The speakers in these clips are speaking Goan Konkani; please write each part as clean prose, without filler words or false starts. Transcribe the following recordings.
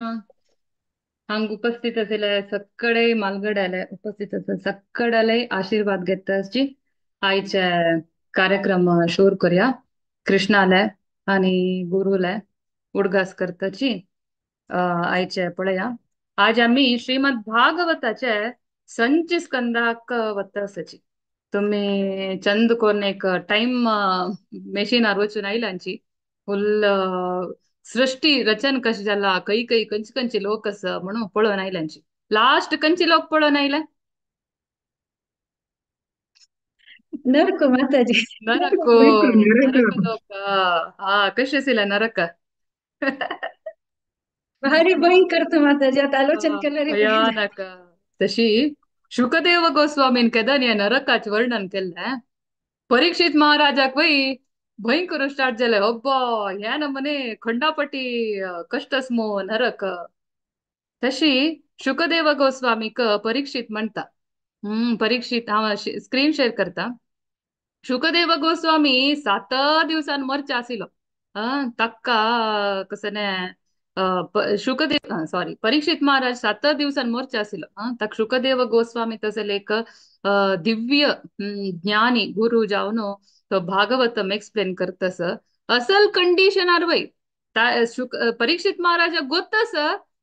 हांग उपस्थित असलेल्या सगळे मालगड्याला उपस्थित असले सगळ्याला आशीर्वाद घेताची आयच्या कार्यक्रम सुरू करूया. कृष्णाला आणि गुरुला उडगास करताची आयचे पळया. आज आम्ही श्रीमद भागवताचे संच स्कंदाक वतासाची. तुम्ही चंद कोण एक टाइम मेशीनार वचून आयलांची फुल सृष्टी रचन कशी जाला, खंय खंय खंयचे खंयचे लोक आसा म्हणून पळोवन आयल्यांची. लास्ट खंयचे लोक पळोवन आयले? नरक माताजी. नरक, नरक लोक. हा कशी आशिल्ले नरक? भारी भयंकर माताजी, आता आलोचन केलं. भयानक. तशी शुकदेव गोस्वामीन केदन नरकाच वर्णन केल्लें. परीक्षित महाराजाक वय भयंकर स्टार्ट जाले, अब्बा ह्या नमने खंडापटी कष्ट स्मो नरक. तशी शुकदेव गोस्वामीक परीक्षित म्हणता. परीक्षित हांव स्क्रीन शेअर करता. शुकदेव गोस्वामी 7 दिवसान मरचे आशिल्लो. ताका कसं शुकदेव सॉरी परीक्षित महाराज 7 दिवसान मरचे आशिल्लो. ताका शुकदेव गोस्वामी तसले एक दिव्य ज्ञानी गुरु जावन तो भागवतम एक्सप्लेन करतस. असल कंडिशन आरवय परीक्षित महाराजा गोतस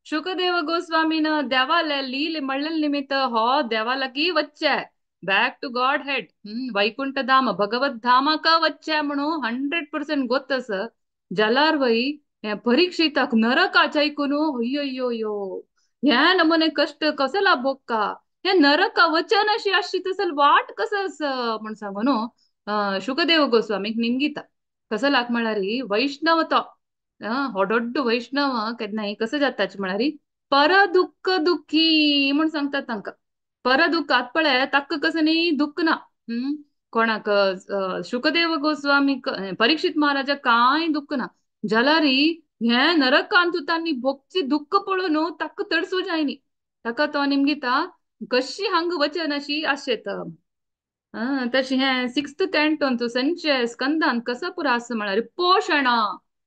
शुकदेव गोस्वामीन देवाले लीले म्हणलेले निमित्त हो देवालागी वच्चे बॅक टू गॉड हेड वैकुंठ धाम भगवत धामाक वच्चे म्हणून 100% गोतस. जलार वय परीक्षिताक नरकाच ऐकून अय्यो अय्यो ह्या नमुने कष्ट कसला भोगका, हे नरका वचन अशी आसची तसल वाट कसं आस म्हण सांगू न्हू. शुकदेव गोस्वामीक निमगिता कसं लाग म्हळ्यार वैष्णव तो होडोड्ड वैष्णव केन्नाय कसं जाताच म्हळ्यार पर दुःख दुःखी म्हण सांगतात तांकां. पर दुःख आत पळय ताका कसं न्ही दुःख ना. कोणाक शुकदेव गोस्वामीक परीक्षित महाराजा कांय दुःख ना. जाल्यार हे नरकांतु तांणी भोगची दुःख पळोवन ताका तडसू जायनी. ताका तो निमगिता कशी हांग वचन अशी आशेत. तशी हे 6th कॅन्टोन तूं संचय स्कंदान कसं पुरा आसा म्हळ्यार पोशणा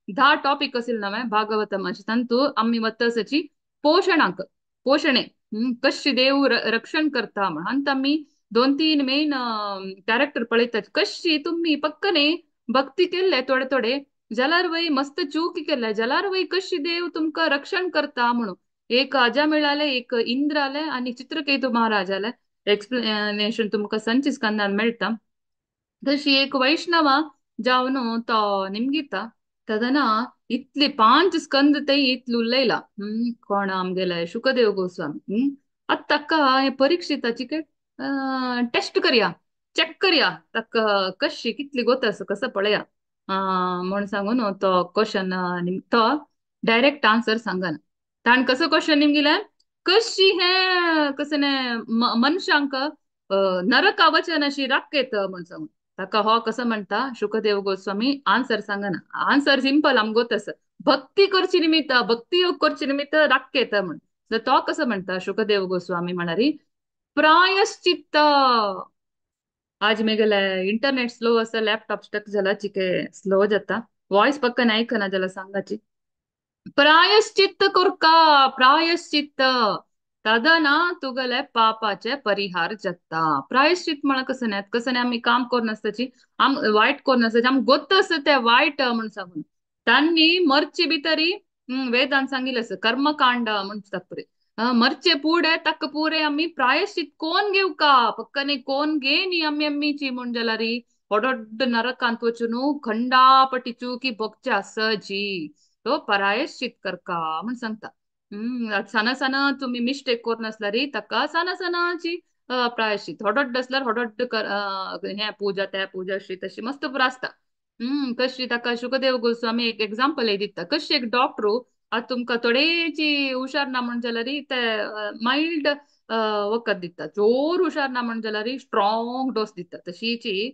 10 टॉपिक असेल ना भागवतम अशी तांतू आमी वतसाची पोशणाक पोशणे कशी देव रक्षण करता म्हण आमी 2-3 मेन कॅरेक्टर पळयतात. कशी तुम्ही पक्कने भक्ती केल्ले थोडे थोडे जाल्यार वय मस्त चूक केल्ले जाल्यार वय कशी देव तुमकां रक्षण करता म्हणून. एक अजा मिळाले, एक इंद्र आले आणि चित्रकेतू महाराज आले. एक्सप्लेनेशन तुमकां संच स्कंदान मेळटा. तशी एक वैष्णव जावन तो निमगिता तदना इतले 5 स्कंद ते इतले उलयला. कोण आमगेले शुकदेव गोस्वामी. आतां ताका परीक्षिताची टेस्ट करया, चेक करया ताका कशी कितली गोत आसा कसं पळया म्हण सांगून तो क्वेश्चन तो डायरेक्ट आन्सर सांगना. ताण कसं क्वेश्चन निमगिलें कशी हे कसं मनशांक नरका वचन अशी राखयत म्हण सांगून. ताका हो कसं म्हणटा शुकदेव गोस्वामी आन्सर सांगना. आन्सर सिंपल आमकां गोत आसा, भक्ती करची निमित्त भक्ती योग करची निमित्त राखयत म्हण. तो कसं म्हणटा शुकदेव गोस्वामी म्हणारी प्रायश्चित्त. आज मेगेले इंटरनेट स्लो आसा, लॅपटॉप स्टक जाला चिके स्लो जाता, वॉयस पक्कन आयकना जाल्यार सांगाची. प्रायश्चित्त करका प्रायश्चित्त तदना तुगेले पापाचे परिहार जाता. प्रायश्चित म्हळ्यार कसं न्ही, कसं न्ही आमी काम करून आसताची आम वायट करून आसताची आम गोत आसा ते वायट म्हण सांगून तांणी मरचे बी तरी वेदान सांगिल्लें आसा कर्मकांड म्हणटा पळय. मरचे पुढे ताका पुरे आमी प्रायश्चित कोण घेवका पक्कने कोण घे न्ही आमी आमीची म्हण जाल्यार होडोड्ड नरकांत वचून खंडापटी चुकी भोगचे आसची तो प्रायश्चित करका म्हण सांगता. साना साना तुमी मिस्टेक करून आसल्यार ताका साना सानाची प्रायश्चित होडोड्ड आसल्यार होडोड्ड हें पूजा त्या पूजा अशी तशी मस्त पुरा आसता. कशी ताका शुकदेव गोस्वामी एक एग्जाम्पल दिता. कशी एक डॉक्टर आतां तुमकां थोडेची हुशार ना म्हण जाल्यार ते मायल्ड वखद दिता, जोर हुशार ना म्हण जाल्यार स्ट्रॉंग डोस दिता. तशीची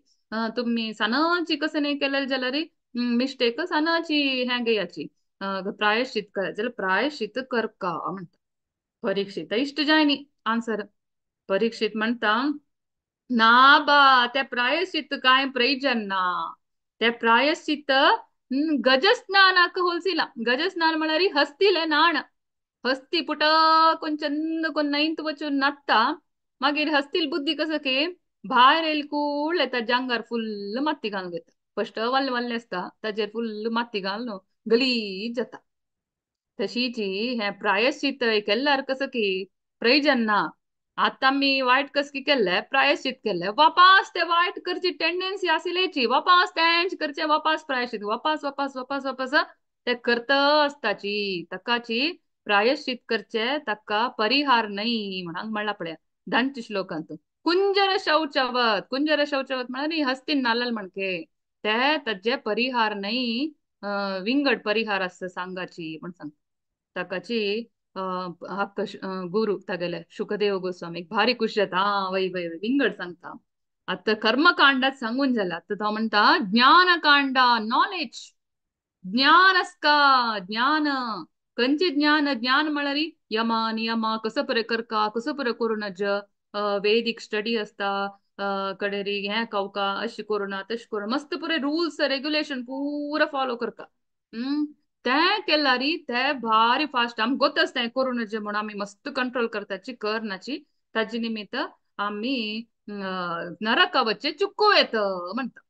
तुमी सानाची कसं न्ही केलें जाल्यार मिस्टेक सानाची हें घेयाची प्रायश्चित कर जाल्यार प्रायश्चित करका म्हणटा. परीक्षित इश्ट जाय न्ही आन्सर. परीक्षित म्हणटा ना बा त्या प्रायश्चित कांय प्रयोजन ना, त्या प्रायश्चित गजस्नानाक होलसिला. गजस्नान म्हळ्यार हस्तिले नाण. हस्ती पुटक कोण चंद कोण नैंत वचून नाचता, मागीर हस्तील बुद्धी कसं की भायर येयल कूळ ताज्या आंगार फुल्ल माती घालून घेता. फस्ट वाल्ले वाल्ले आसता ताजेर फुल्ल माती घालून गलीज जाता. तशीची हें प्रायश्चित केल्यार कसं की प्रयोजन ना. आतां आमी वायट कसं की केल्लें प्रायश्चित केल्लें, वापास ते वायट करची टेंडन्सी आशिल्ल्याची, वापास तेंच करचें, वापास प्रायश्चित, वापास वापास वापास वापास ते करता आसताची. ताकाची प्रायश्चित करचे ताका परिहार न्हय म्हणून म्हणला पळया धांच श्लोकांत. कुंजर शौचवत, कुंजर शौचवत म्हळ्यार हस्तीन नाल्ल म्हणके ते ताजे परिहार न्हय, विंगड परिहार आसता सांगाची म्हण सांग. ताकाची हक्क गुरु तागेले शुकदेव गोस्वामी भारी खुश जाता, आं वय वय वय विंगड सांगता. आतां कर्मकांडात सांगून जाला. आतां तो म्हणटा ज्ञानकांडा, नॉलेज, ज्ञान आसका, ज्ञान खंयचें ज्ञान? ज्ञान म्हळ्यार यमा नियमा कसो बरें करका, कसो बरें करूं नज, वेदीक स्टडी आसता, कडेरी हें कवका अशें करूं ना तशें करूं, मस्त पुरे रूल्स रेग्युलेशन पुरा फॉलो करता. तें केल्यार ते भारी फास्ट आमकां गोत आसता हें करूं नज म्हणून आमी मस्त कंट्रोल करताची करनाची, ताजे निमित्त आमी नरका वच्चे चुकू येत म्हणटा.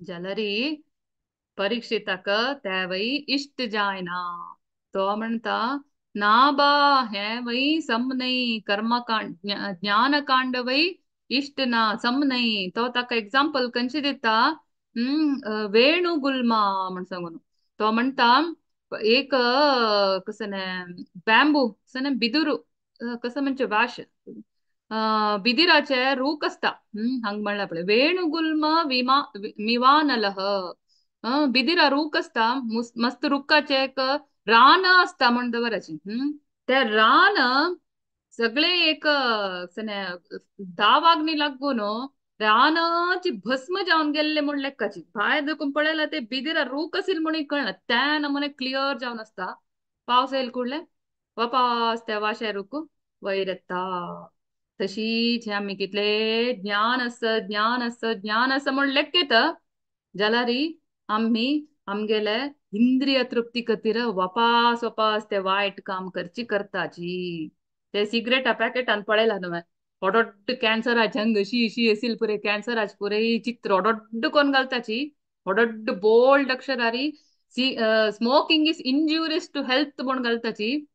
जाल्यार परीक्षिताक ते वय इश्ट जायना. तो म्हणटा ना बा हें वय सम न्हय, कर्मकांड ज्ञानकांड वय इश्ट ना, सम न्हय. तो ताका एग्जाम्पल खंयचें दिता, वेणुगुल्मा म्हण सांगून. तो म्हणटा एक कसं बॅम्बू कसं बिदुरू कसं म्हणजे वाश बिदिराचे रूख आसता. हांगा म्हणला पळय वेणुगुल्म विमा मिवानलह, बिदिरा रूख आसता, मस्त रुखाचे एक रान आसता म्हण दवराचे. ते रान सगळे एक दावाग्नी लागून रानाची भस्म जावन गेल्ले म्हूण लेखाची. भायर देखून पळयला ते बिदिरा रूख आशिल्ले म्हणून कळना, त्या नमुने क्लियर जावन आसता. पावस येयल कुडले वापास त्या वाशे रूख वयर येता. तशीच आमी कितले ज्ञान आसा ज्ञान आसा ज्ञान आसा म्हूण लेखयता, जाल्यार आमी आमगेले इंद्रिय तृप्ती खातीर वापास वापास ते वायट काम करची करताची. ते सिगरेटा पॅकेटान पळयला न्हय, ओडोड्ड कॅन्सराचे अंग अशी अशी असील पुरे कॅन्सराचे पुरे चित्र ओडोड्ड कोण घालताची, ओडोड्ड bowled अक्षरारी smoking is injurious to health म्हूण घालताची.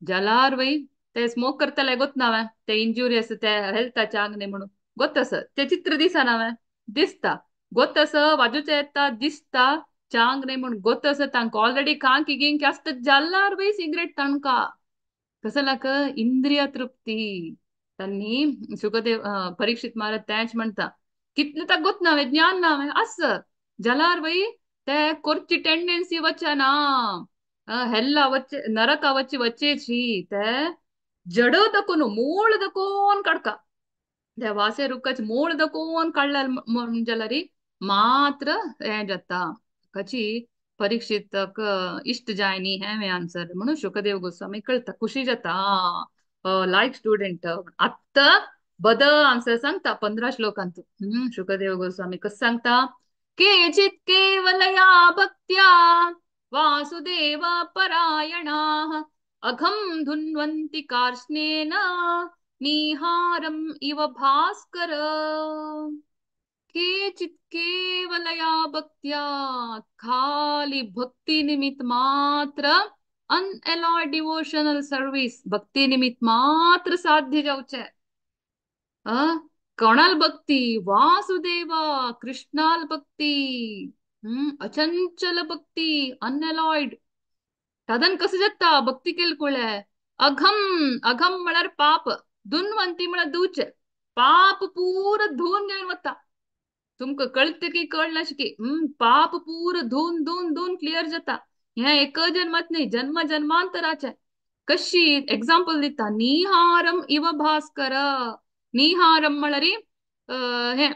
जाल्यार वय ते स्मोक करतले गोत ना ते इंज्युरियस ते हेल्थाचे आंग न्ही म्हणून गोत आसा, ते चित्र दिसना वे दिसता, गोत आसा बाजूचे येता दिसता चांग न्ही म्हूण गोत आसा, तांकां ऑलरेडी कांकी गिंकी आसता. जाल्यार वय सिगरेट तांकां कसं लाक इंद्रिय तृप्ती. त्यांनी शुकदेव परीक्षित महाराज तेंच म्हणटा कितले ताका गोत ना ज्ञान ना आस, जाल्यार वय ते करची टेंडन्सी वचना, हेल्ला वच्चे नरका वच्ची वच्चेची ते जड दकून मूळ दकून काडका, ते वासे रुखाचे मूळ दकून काडल्यार जाल्यार मात्र हें जाता. कची परीक्षितक इश्ट जायनी हें आन्सर म्हणून शुकदेव गोस्वामी कळटा, खुशी जाता लायक स्टुडंट. आत्तां बद आन्सर सांगता 15 श्लोकांत. शुकदेव गोस्वामी कसं सांगता, केचित् केवलया भक्त्या वासुदेव परायणाः अघं धुन्वन्ति कार्ष्णेन निहारम इव भास्कर. केचित् केवलया भक्त्या, खाली भक्ती निमित्त मात्र, अनएलॉयड डिवोशनल सर्विस भक्ती निमित्त मात्र साध्य जावचे. कोणाल भक्ती? वासुदेवा कृष्णाल भक्ती, अचंचल भक्ती, अनएलॉयड. साधन कसं जाता भक्ती केल कुळे? अघम, अघम म्हळ्यार पाप, धुनवंती म्हळ्यार धुवचे, पाप पूर धुवन घेवन वता. तुमकां कळत की कळना की पाप पूर धुवन धुवन धुवन क्लियर जाता. हें एक जन्मात न्ही, जन्म जन्मांतराचें. कशी एग्जाम्पल दिता, निहारम इव भास्कर. निहारम म्हळ्यार हें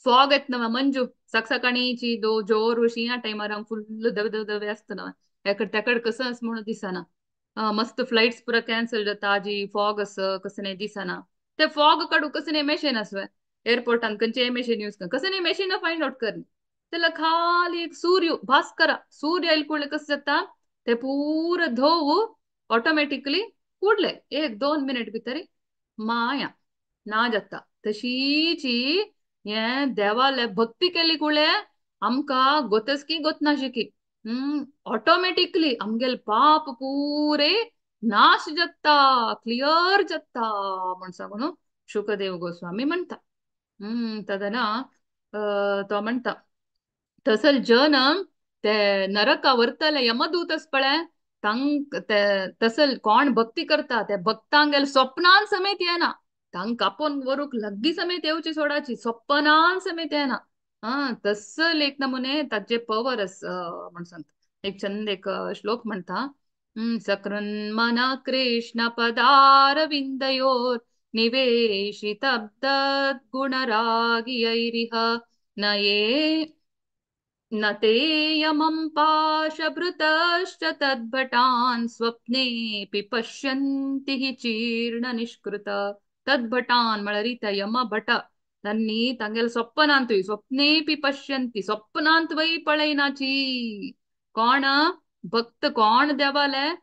फॉग येता न्हय मंजू सकाळीची दो जोर शिंया टायमार फुल्ल धवे धवे धवे आसता न्हय, हेकड तेकड कसं आसा म्हणून दिसना. मस्त फ्लायट्स पुरा कॅन्सल जाता, आजी फॉग आसा कसं न्ही दिसना. ते फॉग काडूं कसं न्ही मॅशीन आसा एअरपोर्टान, खंयचें मॅशीन यूज कर कसं न्ही मॅशीन फायंड आवट कर. त्याला खाली एक सूर्य भास्करा, सूर्य येयल कुडले कसं जाता ते पूर धोव ऑटोमॅटिकली कुडले 1-2 मिनिट भितर माया ना जाता. तशीची हे देवाले भक्ती केली कुळे आमकां गोतसकी गोतनाशिकी ऑटोमॅटिकली आमगेले पाप पुरे नाश जाता, क्लियर जाता म्हण सांगून शुकदेव गोस्वामी म्हणटा. तदना तो म्हणटा तसल जन ते नरका वरतले यमदूतस पळे तांक ते तसल कोण भक्ती करता ते भक्तांगेल स्वप्नान समेत येना, तांक आपोवन व्हरूंक लागीं समेत येवची सोडाची, स्वप्नान समेत येना. हा तसल एक नमुने ताचे पवर आस म्हण सांगता. एक चंद एक श्लोक म्हणटा. सकृन्मन कृष्ण पदारविन्दयोर् निवेशितब्दद्गुणरागियैरिह न ये न ते यमं पाशभृतश्च तद्भटान् स्वप्नेऽपि पश्यन्ति हि चीर्ण निष्कृत. तद्भटान् म्हळ्यार त्या यमभट तांणी तांगेले स्वप्नांतूय स्वप्नेऽपि पश्यन्ति स्वप्नांत वय पळयनाची. कोण भक्त कोण देवाले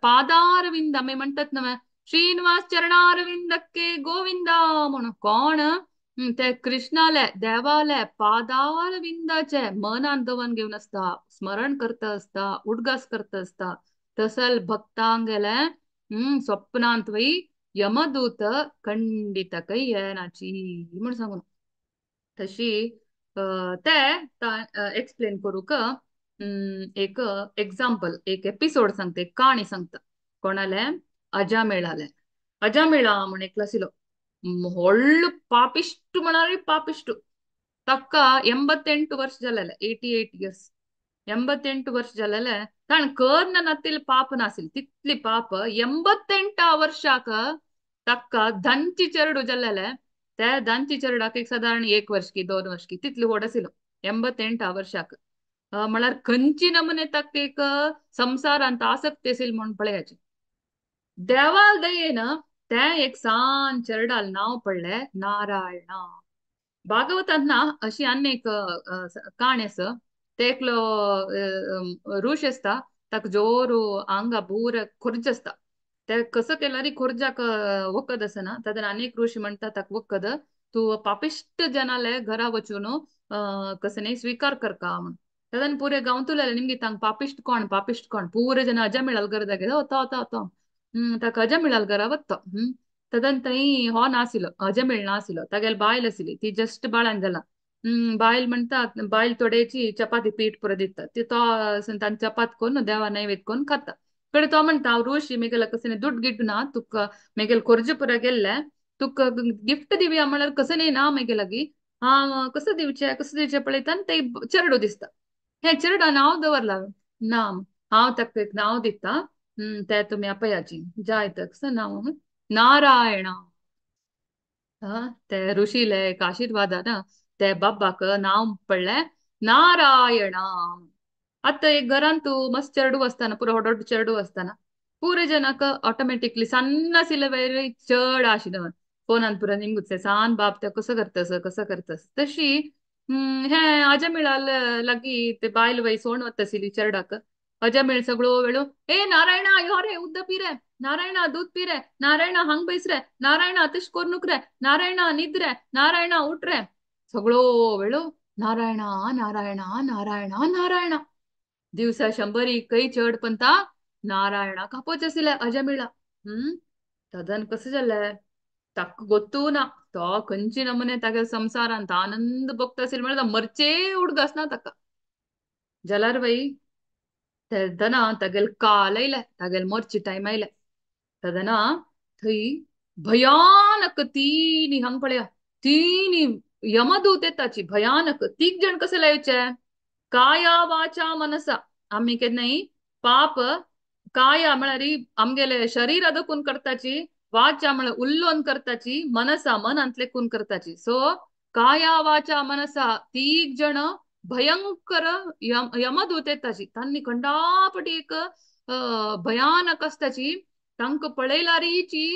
पादारविंद आमी म्हणटात न्हय श्रीनिवास चरणारविंदक्के गोविंदा म्हणून कोण ते कृष्णाले देवाले पादारविंदाचे मनान दवन घेवन आसता, स्मरण करता आसता, उडगास करता आसता. तसल भक्तांगेले स्वप्नांत वय यमदूत खंडित कय येनाची म्हण सांगून तशी ते एक्सप्लेन करूंक एक एग्जाम्पल एक एपिसोड सांगता, एक काणी सांगता. कोणाले अजामेळाले. अजामेळा म्हण एकलो आशिल्लो व्हडलो पापिश्ट म्हळ्यार पापिश्ट. ताका 88 वर्ष जालेले, 88 इयर्स, 88 वर्ष जालेले. ताणें करना नातिल्ले पाप नाशिल्ले तितली पाप. 88 वर्षाक ताका धांची चेरडू जालेले. ते धांची चेरडाक एक सादारण 1 वर्ष की 2 वर्ष की तितली व्हड आशिल्लो 88 वर्षाक. म्हळ्यार खंयची नमुने ताका एक संवसारांत आसक्ती आशिल्ली म्हूण पळयाची. देवाल दयेन ते एक सान चेरडाल नांव पडलें नारायणा. भागवतांत ना अशी आनी एक काणी आसा. ते एकलो ऋष आसता, ताका जोर आंगा बूर खोर्ज आसता. ते कसो केल्यार खोर्जाक वखद आसना. तातूंत आनी एक ऋषी म्हणटा ताका वखद तूं पापिश्ट जनाले घरा वचून कसं न्ही स्विकार करका म्हण. तातूंत पुरे गांवतुले निमगी तांकां पापिश्ट कोण पापिश्ट कोण पुरे जन अजामिळाल घरा गेले. तो तो तो ताका अजामिळाल घरा वता. तदन थंय हो नाशिल्लो, अजामिळ नाशिल्लो, तागेली बायल आशिल्ली ती जस्ट बाळान जाला. बायल म्हणटा बायल थोडेची चपाती पीठ पुरो दिता ती तो तांची चपात करून देवा नैवेद्य करून खाता. कडे तो म्हणटा हांव ऋषी मेगेला कसं दुड्ड गिड्ड ना तुका मेगेले खोर्ज पुरो गेल्ले तुका गिफ्ट दिवया म्हळ्यार कसं न्ही ना मेगे लागीं हांव कसं दिवचें कसं दिवचें पळयता आनी ते चेरडू दिसता. हें चेरडा नांव दवरलां नाम हांव ताका एक नांव दिता ते तुमी आपयाची जाय तक नांव नारायणा. ते ऋषीले एक आशिर्वादान ते बाबाक नांव पडलें नारायणा. आतां एक घरांत तूं मस्त चेरडू आसतना पुरो व्हड चेरडू आसतना पुरे जनाक ऑटोमॅटिकली सान्न आशिल्ले वयर चड आशिल्ले फोनान पुरो निमगुचे सान बाब ते कसो करतस कसो करतस तशी. हें अजामिळाल लागीं ते बायल वय सोण वता आशिल्ली चेरडाक. अजामिळ सगळो वेळो ए नारायणा यो रे उद्द पी रे, नारायणा दूद पी रे, नारायणा हांग बैस रे, नारायणा तश कोरनूक रे, नारायणा निद रे, नारायणा उठ रे, सगळो वेळो नारायणा नारायणा नारायणा नारायणा. दिवसा 100 कय चड पंता नारायणा कापोच आशिल्ले अजामिळा. तदन कसं जालें ताका गोत्तू ना तो खंयची नमुने तागे संवसारांत आनंद भोगता आशिल्लो म्हळ्यार मरचे उडगास ना ताका. जाल्यार बाई तेदना तागेले काल आयले, तागेले मरचे टायम आयले. तेदना थंय भयानक तिनी हांग पळया तिनी यमदूत येताची भयानक. तीग जण कशे लायचे काया वाचा मनसा. आमी केन्नाय पाप काया म्हळ्यार आमगेले शरीर अदकून करताची, वाचा म्हळ्यार उल्लोवन करताची, मनसा मनांतले खून करताची. सो काया वाचा मनसा तीग जण भयंकर यमदूत येताची. तांणी खंडापटी एक भयानक आसताची. तांकां पळयल्यारीची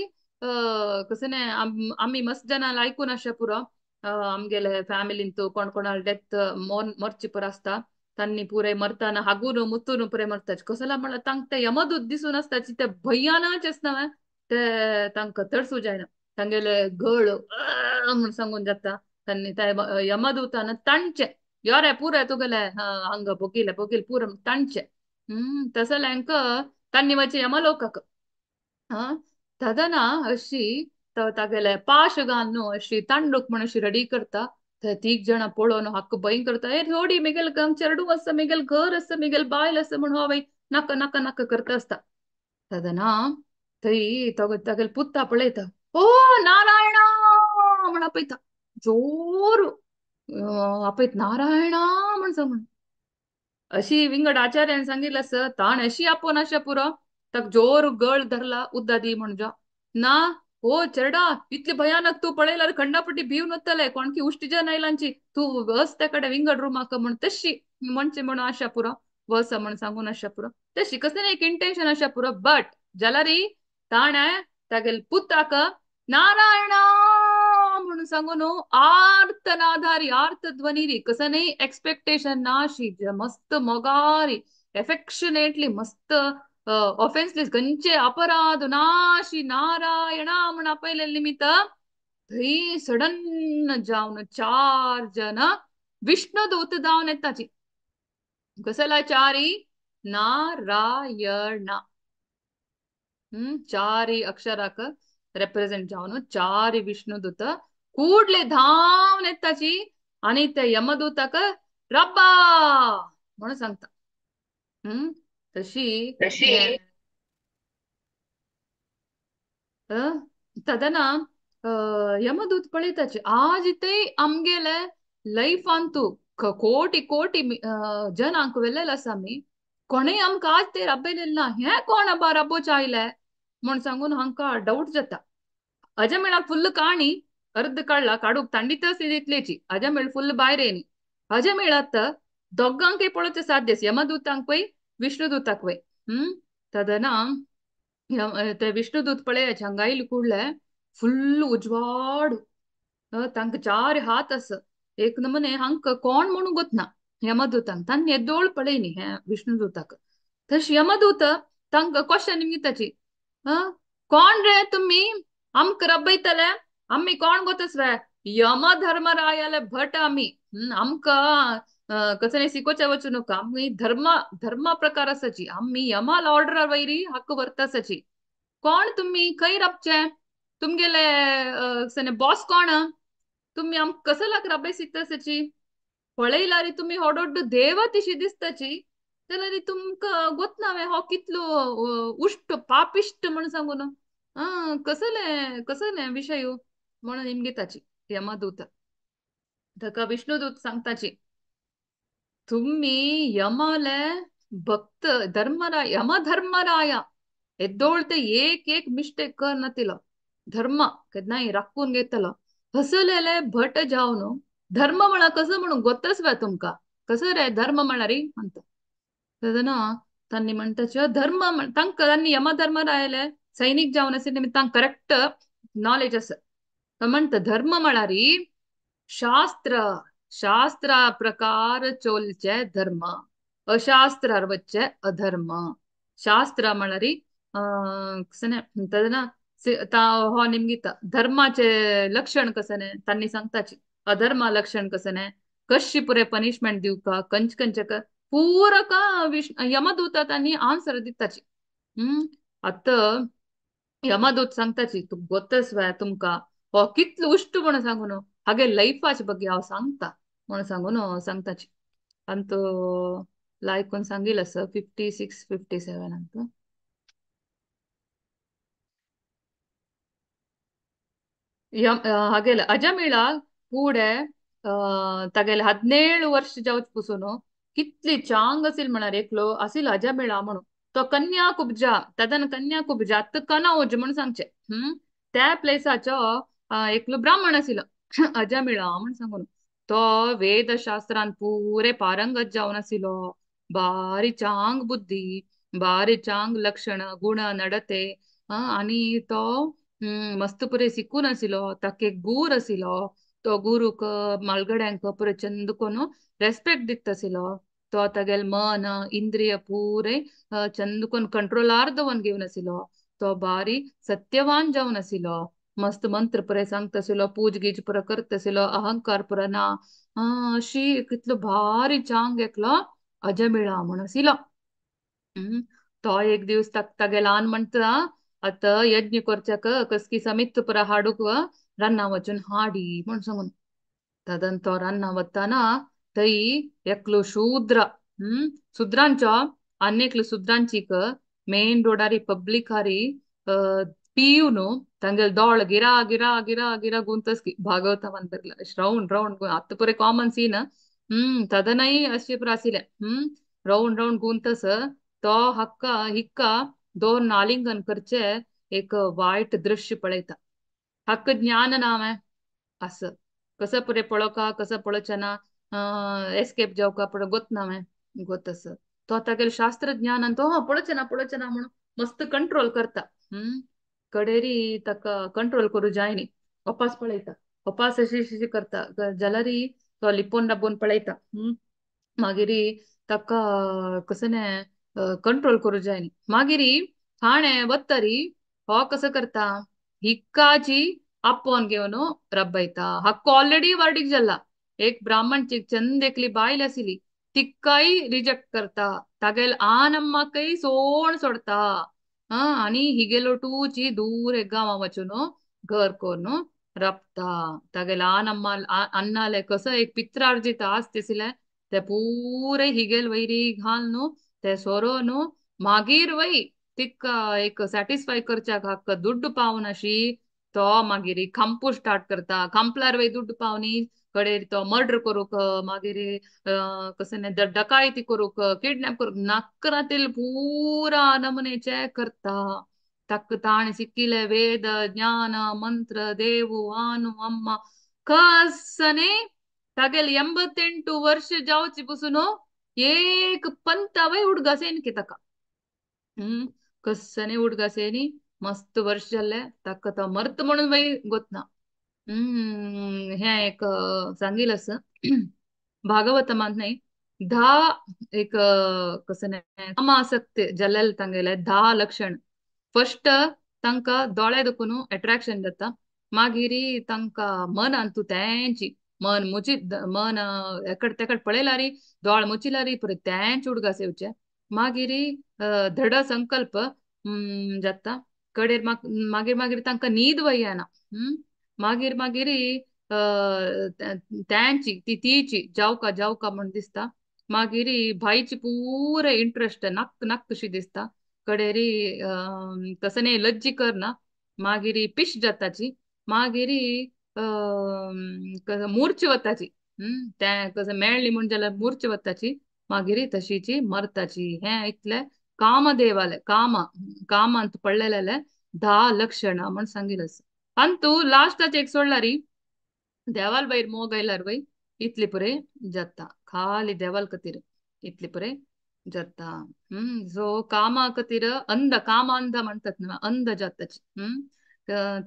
कसं न्ही आमी मस्त जाणां आयकून आसचे पुरो आमगेले फॅमिलींत कोण कोणाल डेथ मरची पुरो आसता तांणी पुरे मरताना हागून मुतून पुरे मरताच कसला म्हणल्यार तांकां ते यमदूत दिसून आसताची ते भयानच आसना ते तांकां तडसू जायना तांगेले गळ म्हूण सांगून जाता तांणी ते यमदूतान तांचे यो रे पुरे तुगेले हांगा बोगिले बोगिल पुरे तांचे तसले हांकां तांणी वचचे यमलोकाक हा तदना अशी तागेले पाश घालून अशी तांडूक म्हण अशी रेडी करता. तीग जाणां पळोवन हक्क भंय करता ए थोडी मेगेल चेडूं आसा मेगेल घर आसा मेगेल बायल आसा म्हण हो बाई नाका नाका नाका करता आसता. तदना थंय तागेले पुता पळयता ओ नारायणा म्हण आपयता जोर आपयत नारायणा म्हण सांगून अशी विंगड आचार्यान सांगितलं आसा ताण अशी आपोवन आशा पुरो ताका जोर गळ धरला उद्दा दी म्हणजे ना हो चेडा इतले भयानक तूं पळयल्यार खंडापटी भिवन वतले कोणकी उश्टीजन आयलांची तूं वस त्या कडेन विंगड रुमाक म्हण तशी म्हणचे म्हणून आशा पुरो वस म्हण सांगून आशा पुरो तशी कसलें एक इंटेन्शन आशा पुरो बट जाल्यार ताणें तागेले पुताक नारायणा म्हणून सांगून आर्तनाधारी आर्तध्वनी कसं नाही एक्सपेक्टेशन ना अशी मस्त मोगारी एफेक्शनेटली मस्त ऑफेन्सलेस खंयचे अपराध नाशी नारायणा म्हण आपयले निमित्त थंय सडन जावन चार जन विष्णुदूत जावन येताची. कसला चारी नारायणा चारी अक्षराक रेप्रेझेंट जावन चारी विष्णुदूत ಕೂಡ್ಲೆ धांवन येताची आणि त्या यमदूताक रब्बा म्हणून सांगता. तशी तदना यमदूत पळयताची आज इतय आमगेले लायफांतू कोटी कोटी जनांक वेल्लेले आसा आमी कोणूय आमकां आज ते राबयलेले ना हें कोण अबा राबोवचे आयले म्हण सांगून हांकां डावट जाता. अजमेळाक फुल्ल काणी अर्द काडला काडूक तांडीतच इतलेची अजमेळ फुल्ल भायर येयनी अजमेळात दोगांकय पळोवचें साध्य यमदूतांकय विष्णुदूताक वय. तदना ते विष्णुदूत पळयाचे हांगा आयले कुडले फुल्ल उजवाड तांकां चार हात आसा एक नमुने हांकां कोण म्हणून गोतना यमदूतांक तांणी येदोळ पळयनी हे विष्णुदूताक. तशें यमदूत तांकां क्वेश्चन निमगिताची कोण रे तुमी आमकां रबयतले आमी कोण गोतस वे यमधर्मरायाले भट आमी आमकां कसं शिकोवचें वचूं नाका आमी धर्म धर्म प्रकार आसाची आमी यमाल ऑर्डर वयरी हक्क व्हरता आसाची कोण तुमी खंय राबचे तुमगेले बॉस कोण तुमी आमकां कसलाक राबय शिकता आसाची पळयला रे तुमी होडोड्ड देवतिशी दिसताची जाल्यार तुमकां गोतना वे हो कितलो उश्ट पापिश्ट म्हण सांगून कसले कसले विशय म्हणून निमगिताची यमदूत. ताका विष्णुदूत सांगताची तुम्ही यमाले भक्त धर्मराय यमधर्मराया येदोळ ते एक एक मिस्टेक करनातिलो धर्म केन्नाय राखून घेतलो हसलेले भट जावन धर्म म्हणा कसं म्हणून गोतच वे तुमकां कसं रे धर्म म्हळ्यार म्हणटा. तेन्ना तांणी म्हणटाचे धर्म तांकां तांणी यमधर्मरायाले सैनीक जावन आसा निमित्तान करेक्ट नॉलेज आसा. म्हणटा धर्म म्हळ्यार शास्त्र शास्त्र प्रकार चोलचे धर्म अशास्त्रार वच्चे अधर्म. शास्त्र म्हळ्यार कसं तेन्ना हो निमगिता धर्माचे लक्षण कसं तांणी सांगताची अधर्मा लक्षण कसं कशी पुरे पनिशमेंट दिवका कंच कंच पुरा का यमदूता तांणी आन्सर दिताची. आतां यमदूत सांगताची तूं गोतस वे तुमकां हो कितलो उश्ट म्हणून सांगून हागे लायफाचे ಬಗ್ಗೆ हांव सांगता म्हणून सांगून सांगताची. आनी तो लायकून सांगिल्लें आसा 56 57 अंत हागेले अजमेळ ಕೂಡೆ तागेले 17 वर्ष जावचे पसून कितली चांग असील म्हळ्यार एकलो असील अजमेळ म्हणून तो कन्याकुब्जा तदन कन्याकुब्जा कनौज म्हणून सांगचे त्या प्लेसाचो एकलो ब्राह्मण आशिल्लो अजमेळ म्हण सांगून तो वेदशास्त्रान पुरे पारंगत जावन आशिल्लो बारी चांग बुद्धी बारी चांग लक्षण गुण नडते आनी तो मस्त पुरे शिकून आशिल्लो ताका एक गुर आशिल्लो तो गुरूक मालगड्यांक पुरे चंद कोन रेस्पेक्ट दिता आशिल्लो. तो तागेल मन इंद्रिय पुरे चंद कोन कंट्रोल आर्दवन घेवन आशिल्लो. तो बारी सत्यवान जावन आशिल्लो. मस्त मंत्र पुरे सांगता आशिल्लो, पूज गीज पुरो करता आशिल्लो, अहंकार पुरो ना. अशी कितलो भारी चांग एकलो अजमिळा म्हूण आशिल्लो. तो एक दिवस तागेल आन म्हणटा आतां यज्ञ करच्याक कसकी समित पुरा हाडूक रान्ना वचून हाडी म्हूण सांगून. तदन तो रान्ना वताना थंय एकलो शूद्र शूद्रांचो आनी एकलो शूद्रांचीक मेन रोडारी पब्लिकारी पिवन तांगेल दोळ गिरा गिरा गिरा गिरा गुंतस भागवता बरला राउंड राउंड आतां पुरे कॉमन सीन. तदनय अशें पुरो आशिल्लें. राउंड राउंड गुंतस तो हक्का हिक्का दोन आलिंगन करचे एक वायट दृश्य पळयता. हक्क ज्ञान नाम अस कसं पुरे पळोवका कसं पळोवचें ना एस्केप जावका पळो गोत ना गोत अस तो तागेले शास्त्र ज्ञान तो पळोवचें ना पळोवचें ना म्हणून मस्त कंट्रोल करता. कडेरी ताका कंट्रोल करूं जाय न्ही. अपास पळयता, अपास अशी अशी करता जाल्यार तो लिपोवन दाबोवन पळयता. मागीर ताका कसं कंट्रोल करूं जाय न्ही. मागीर ठाणे वत्तरी हो कसं करता हिक्काची आपोवन घेवन रब्बयता. हक्क ऑलरेडी वर्डीक जाला. एक ब्राह्मणची चंद एकली बायल आशिल्ली तिकाय रिजेक्ट करता. तागेल आनम्माकय सोण सोडता. आनी हिगेलो टूची दूर एक गांवा वचून घर करून रबता. तागेल आनम्मा अन्नाले कसं एक पित्रार्जित आस्त आशिल्लें ते पुरे हिगेल वैरी घाल न्हू ते सोरो न्हू मागीर वय तिका एक सॅटिस्फाय करच्याक हक्क दुड्ड पावन अशी तो मागीर खांपू स्टार्ट करता. खांपल्यार वय दुड्ड पावनी कडेर तो मर्डर करूंक मागीर कसं डकायती करूंक किडनॅप करूंक नक्करातील पुरा नमुनेचे करता. तक ताणें शिकिल्ले वेद ज्ञान मंत्र देव आनु अम्मा कसने तागेल 88 वर्ष जावची पसून एक पंतावय उडगासेन की ताका. कसने उडगासेनी मस्त वर्ष जाल्ले ताका तो मर्त म्हणून वय गोतना. हें एक सांगील आसा भागवतमांत न्हय 10 एक कसं कामासक्त जाल्ले तांगेले 10 लक्षण. फर्स्ट तांकां दोळे दुखून अट्रॅक्शन जाता. मागीर तांकां मनांतू तेंची मन मुची मन एकड तेकड पळयल्यार दोळ मुचिल्यार पुरो तेंच उडगास येवचे. मागीर दृढ संकल्प जाता. कडेर मागीर मागीर तांकां न्हीद वय येना. मागीर मागीर तेंची ती तिची जावका जावका म्हूण दिसता. मागीर भायची पुरे इंट्रस्ट नक्क नक्क कशी दिसता. कडेरी तसं न्ही लज्जी करना. मागीर पिश जाताची. मागीर मूर्छ वताची. तें कसं मेळ्ळी म्हूण जाल्यार मूर्छ वताची. मागीर तशीची मरताची. हें इतलें कामदेवाले काम कामांत पडलेले 10 लक्षणां म्हूण सांगिल्लें आसा. अंतू लास्टाचे एक सोडल्यार देवाल भायर मोग आयल्यार वय इतली पुरे जाता. खाली देवाल खातीर इतली पुरे जाता. सो कामा खातीर अंध काम अंध म्हणटात न्हू अंध जाताची.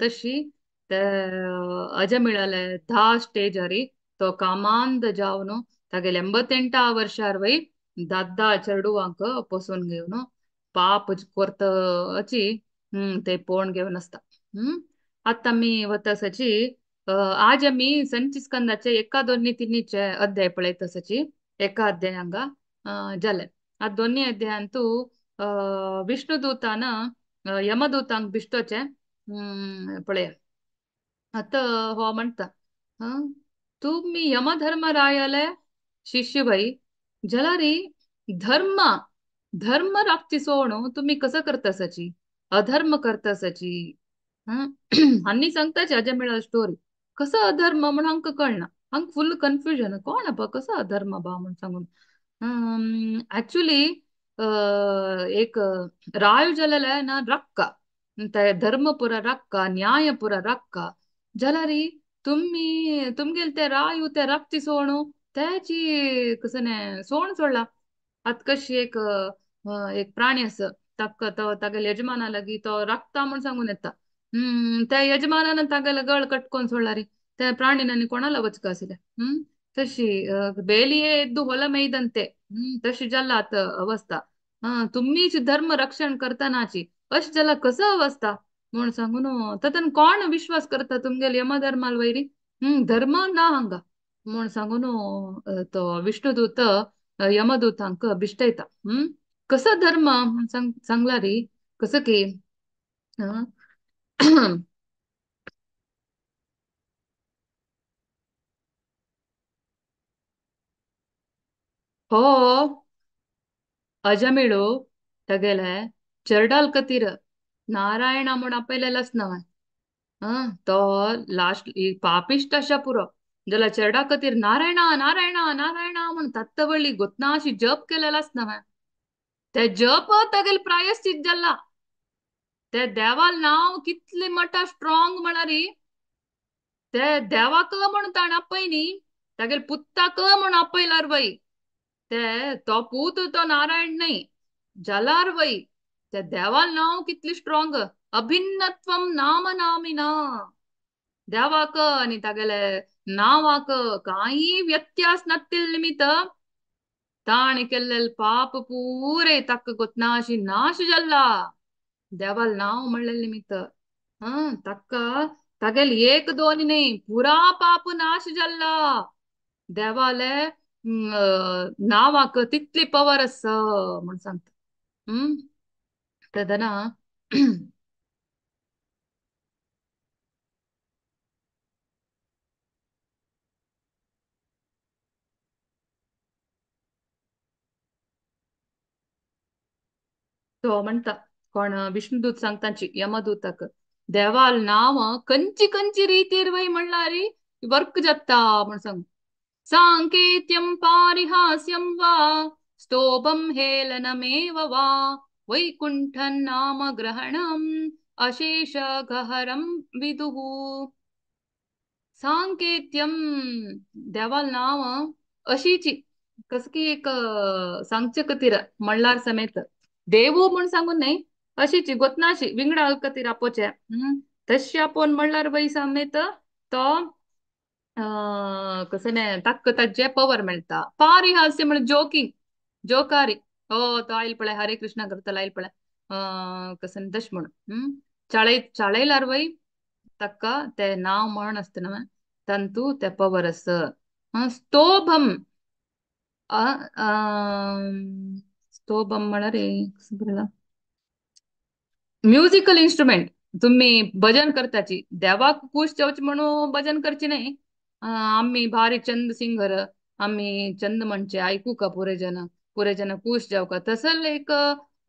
तशी ते अजमिळाले 10 स्टेजारी तो कामांध जावन तागेले 88 वर्षार वय दादा चेडवांक पोसून घेवन पाप करताची ते पोण घेवन आसता. आतां आमी वता आसाची आज आमी संची स्कंदाचे 1, 2, 3 अध्याय पळयता आसाची. एका अध्याय हांगा जाले. आतां दोन्ही अध्यायांतू विष्णुदूतान यमदूतांक बिश्टोचे पळया. आतां हो म्हणटा तुमी यमधर्मरायाले शिष्य भाई जाल्यार धर्म धर्म राखची सोड तुमी कसं करता आसाची अधर्म करता आसाची. आनी सांगताची अजय मेळा स्टोरी कसं अधर्म म्हण हांकां कळना. हांकां फुल कन्फ्युजन कोण बा कसो अधर्म बा म्हण सांगून. ऍक्च्युली एक राय जालेले ना रक्का ते धर्म पुरा रक्का न्याय पुरा रक्का जाल्यार तुमी तुमगेले ते रायू ते राखची सोणू त्याची कसं सोण सोडला. आतां कशी एक एक प्राणी आसा ताका तो तागेले यजमाना लागीं तो राखता म्हूण सांगून येता. त्या यजमानान तागेले गळ कटकोन सोडला रे त्या प्राणीन आनी कोणाला वचका आशिल्लें. तशी ಬೇಲಿಯೇ ಎದ್ದು ಹೊಲ ಮೇಯ್ದಂತೆ. तशी जाला आतां अवस्था. तुमीच धर्म रक्षण करतानाची अशी जाला कसं अवस्था म्हूण सांगून ततन कोण विश्वास करता तुमगेले यमधर्माल वैरी? धर्म ना हांगा म्हूण सांगून तो विष्णुदूत यमदूतांक बिश्टयता. कसो धर्म म्हूण सांगला री कसं की हो अजमेळो तगेले चरडाल कतीर नारायण म्हूण आपयलेलाच नांव. तो लास्ट पापिश्ट अशा पुरो जाल्यार चरडा कतीर नारायणा नारायणा नारायणा म्हूण तत्तवळी गोतनाशी जप केलेलाच नांव. ते जप तगेल प्रायश्चित जाला. ते देवाल नांव कितले मटा स्ट्रॉंग म्हणारी ते देवाक म्हूण ताण आपय न्ही, तागेल पुत्ताक म्हूण आपयलार बाई. ते तो पूत तो नारायण न्हय जालार वय ते देवाल नांव कितली स्ट्रॉंग. अभिन्नत्वम नाम नामिना देवाक आनी तागेले नांवाक कांय व्यत्यास नातील निमित्त ताणें केल्ले पाप पुरे ताका गोतनाशी नाश जाल्ला. देवाल नांव म्हणलें निमित्त ताका तागेल एक दोन न्हय पुरा पाप नाश जाल्ला. देवाले नांवाक तितली पवर आसा म्हूण सांगता. तेदना तो म्हणटा कोण विष्णुदूत सांगताची यमदूताक देवाल नांव कंची कंची रीतीर वय म्हणल्यार वर्क जाता म्हूण सांग. सांकेत्यं पारिहास्यं वा स्तोभं हेलनमेव वा वैकुंठं नाम ग्रहणम् अशेष गहरं विदुः. सांकेत्यं देवाल नांव अशीची कसं की एक सांगचे कतीर म्हणल्यार समेत देवू म्हूण सांगून न्हय अशीची गोतनाशी विंगडा कतीर आपोवचे. तशी आपोवन म्हणल्यार वय समेत तो कसं न्हय ताका ताजे पवर मेळटा. पारिहास्य म्हळ्यार जोकिंग जोकारी. हो तो आयल पळय हरे कृष्णा करतलो आयल पळय कसं तशें म्हणून चाळय चाळयल्यार वय ताका ते नांव म्हण आसतना तांतू ते पवर आसा. स्तोभम स्तोभम म्हळ्यार म्युजिकल इन्स्ट्रुमेंट. तुम्ही भजन करताची देवाक खूश जावची म्हणून भजन करची न्हय. आमी भारी चंद सिंगर आमी चंद म्हणचे आयकू का पुरे जन पुरे जन खूश जावका तसल एक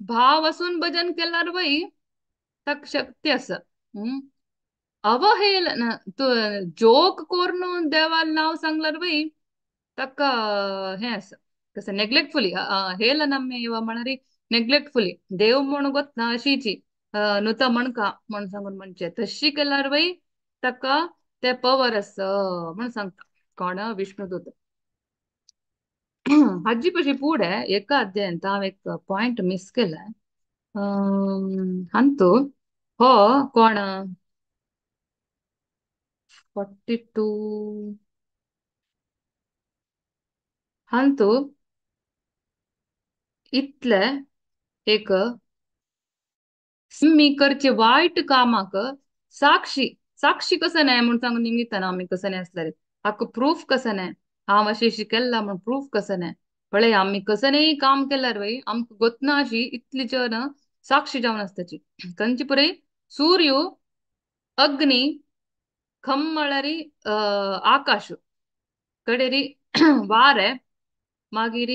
भाव आसून भजन केल्यार वय ताका शक्ती आसा. अवहेलना जोक कोरून देवाल नांव सांगल्यार वय ताका हें आसा कसं नेग्लेक्टफुली हेलनमेव म्हळ्यार नेग्लेक्टफुली देव म्हूण गोतना अशीची नुता म्हणका म्हूण सांगून म्हणचे तशी केल्यार वय ताका ते पवर आसा म्हूण सांगता कोण विष्णुदूत. हाजी पशी फुडें एका अध्यायांत हांव एक पॉयंट मिस केलां. हांतू हो कोण 42 हांतू इतले एक मी करचे वायट कामाक साक्षी साक्षी कसं न्हय म्हूण सांगून निमित्तान आमी कसं न्हय आसल्यार हाका प्रूफ कसं न्हय हांव अशें शिकयला म्हूण प्रूफ कसं न्हय पळय आमी कसं न्हय काम केल्यार वय आमकां गोतना अशी इतली जन साक्षी जावन आसताची. खंयची पुरय सूर्य अग्नी खम म्हळ्यार आकाश कडेरी वारे मागीर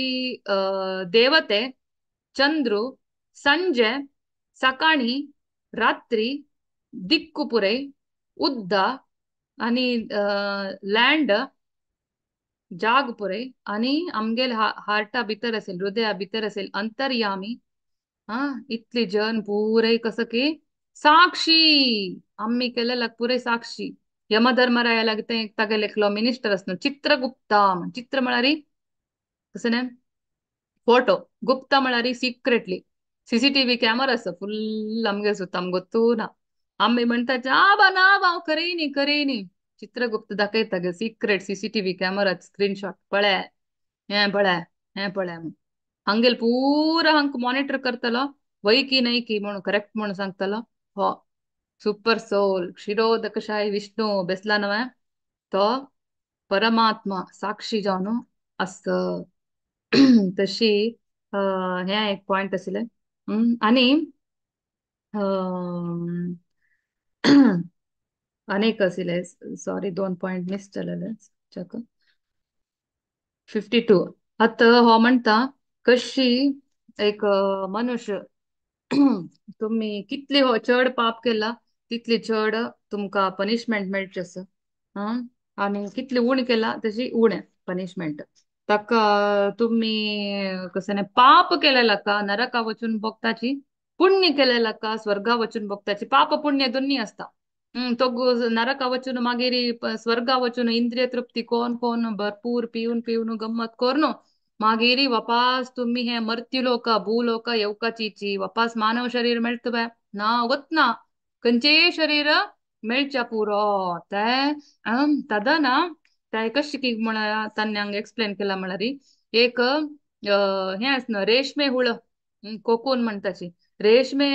देवते चंद्रू संजे सकाळी रात्री दिक्कु पुरय उद्दा आनी लँड जाग पुरय आनी आमगेल हार्टा भितर असेल हृदया भितर असेल अंतर्यामी. हा इतली जन पुरय कसं की साक्षी आम्ही केलेला पुरे साक्षी. यमधर्मराया लागीं ते तागेले एकलो मिनिस्टर आसलो चित्रगुप्ता. चित्र म्हळ्यार कसं न्हय फोटो गुप्ता म्हळ्यार सिक्रेटली सीसीटीव्ही कॅमेरा आसा फुल्ल आमगे सुद्दां आमकां गोत्तू ना. आमी म्हणटा आबा ना बा हांव खरें न्ही खरें न्ही. चित्रगुप्त दाखयता गे सिक्रेट सीसीटीव्ही कॅमेरा स्क्रीनशॉट पळय हें पळय हें पळय हांगेल पुरा हांक मॉनिटर करतलो वय की न्हय की म्हणून करेक्ट म्हणून सांगतलो. हो सुपर सोल क्षीरोदकशाही विष्णू बेसला नव्हे तो परमात्मा साक्षी जावन आस. तशी हें एक पॉयंट आशिल्लें. आनी अनेक आशिल्ले, सॉरी दोन पॉयंट मिस जालेले. 52 आतां हो म्हणटा कशी एक मनुष्य तुमी कितली हो चड पाप केला तितली चड तुमकां पनिशमेंट मेळची आसा. आनी कितली उण केला तशी उणें पनिशमेंट. ताका तुमी कसं न्ही पाप केलेला का नरका वचून भोगताची, पुण्य केलेला का स्वर्गा वचून भोगताची. पाप पुण्य दोन्ही आसता. तो नरका वचून मागीर स्वर्गा वचून इंद्रिय तृप्ती कोण कोण भरपूर पिवन पिवन गम्मत करून मागीर वापास तुम्ही हे मर्त्युलोक भूलोक येवकाचीची वापास मानव शरीर मेळतवे ना गोतना खंयचेय शरीर मेळच्या पुरो. ते तदा ना ते कशी की म्हळ्यार तांणी हांगा एक्सप्लेन केला म्हळ्यार एक हें आसना रेशमे हुळ कोकून म्हणटाची रेशमे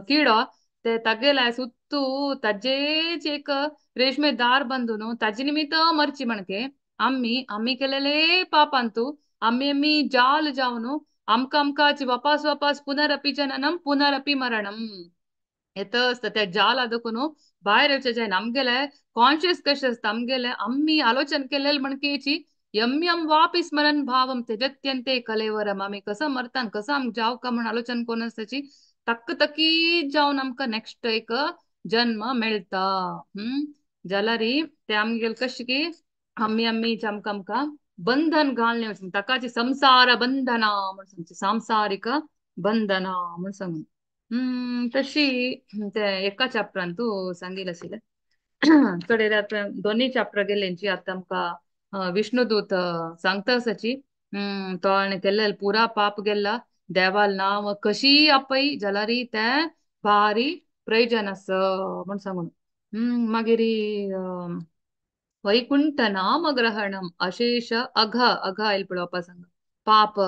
किडो ते तागेले सुत्तू ताजेच एक रेशमे दार बांदून ताजे निमित्त मरची म्हणके आमी आमी केलेले पापांतू आमी आमी जाल जावन आमकां आमकां वापास वापास पुनरपी जननम पुनरपी मरणम येत आसता. त्या जाल आदकून भायर येवचें जायना. आमगेले कॉन्शियस कशें आसता आमगेले आमी आलोचन केलेले म्हणकेची यम यम वापी स्मरण भावम त्यजत्यंते कलेवरम. आमी कसं मरतान कसं आमकां जाव का म्हण आलोचन कोण आसताची तक्क तकी जावन आमकां नेक्स्ट एक जन्म मेळटा. जाल्यार ते आमगेले कशें की आमी आमी आमकां आमकां बंधन घालणे वचून ताकाची संसार बंधना म्हण सांगची सांसारीक बंधना म्हण सांगून. तशी ते एका चॅप्टरान तूं सांगील आशिल्लें. चड आतां दोनूय चॅप्टर गेल्यांची आतां आमकां विष्णुदूत सांगता आसाची. तो हाणें केल्ले पुरा पाप गेल्ला देवाल नांव कशी आपय जाल्यार तें भारी प्रयोजन आसा म्हण सांगून. मागीर वैकुंठ नाम ग्रहणम अशेष अघ अघ आयल पळोवपा सांग पाप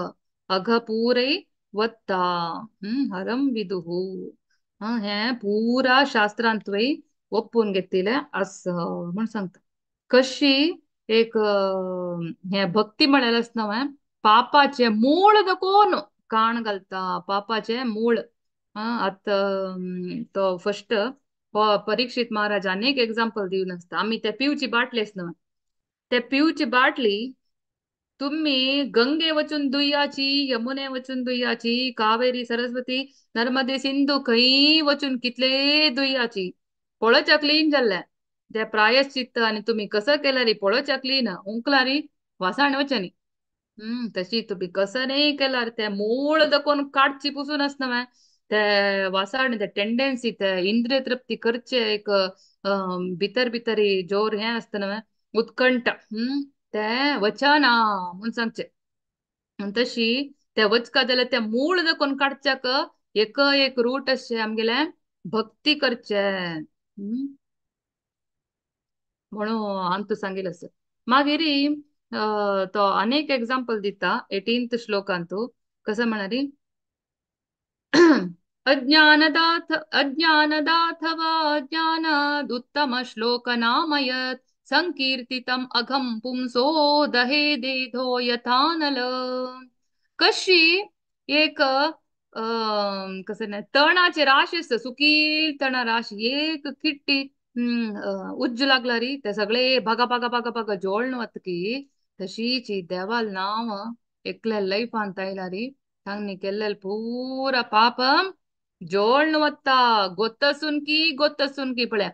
अघ पुरै वत्ता हरम विदुहू. हें पुरा शास्त्रांतूय ओपून घेतिल्लें आसा म्हण सांगता. कशी एक हें भक्ती म्हळ्यार आसना न्हय पापाचें मूळ कोण काण घालता पापाचें मूळ. आतां तो फर्स्ट परीक्षित महाराज अनेक एग्जाम्पल दिवन आसता. आमी ते पिवची बाटली आसना न्हय ते पिवची बाटली तुम्ही गंगे वचून दुय्याची यमुने वचून दुय्याची कावेरी सरस्वती नर्मदे सिंधू खंय वचून कितले दुय्याची पळोवच्या क्लीन जाल्लें ते प्रायश्चित्त आनी तुमी कसं केल्यार पळोवच्या क्लीन उंकलारी वासाण वचनी. तशी तुमी कसं नाही केल्यार ते मूळ दकोन काडची पुसून आसना न्हय ते वासाण ते टेंडन्सी ते इंद्रिय तृप्ती करचे एक भितर भितर जोर हें आसता न्हय उत्कंठ ते वचना म्हूण सांगचे. तशी ते वचका जाल्यार ते मूळ दकोन काडच्याक एक एक रूट अशें आमगेले भक्ती करचे म्हणून आमकां सांगिल्लें आसा. मागीर तो अनेक एग्जाम्पल दिता 18th श्लोकांतू कसं म्हणारी अज्ञानदाथ अज्ञानदाथवा अज्ञानादुत्तम श्लोकनामयत् संकीर्तितम अघम पुंसो दहे देधो यथानल. कशी एक कसं नाही तणाचे राशी आसता सुकी तणा राशी एक किट्टी उज्ज लागला री ते सगळे भागा भागा भागा भागा जोळण वतकी तशीच देवाल नांव एकल्या लायफांत आयला री तांणी केल्ले पुरा पाप जोळण वता. गोत्तसून की गोत्तसून की पळया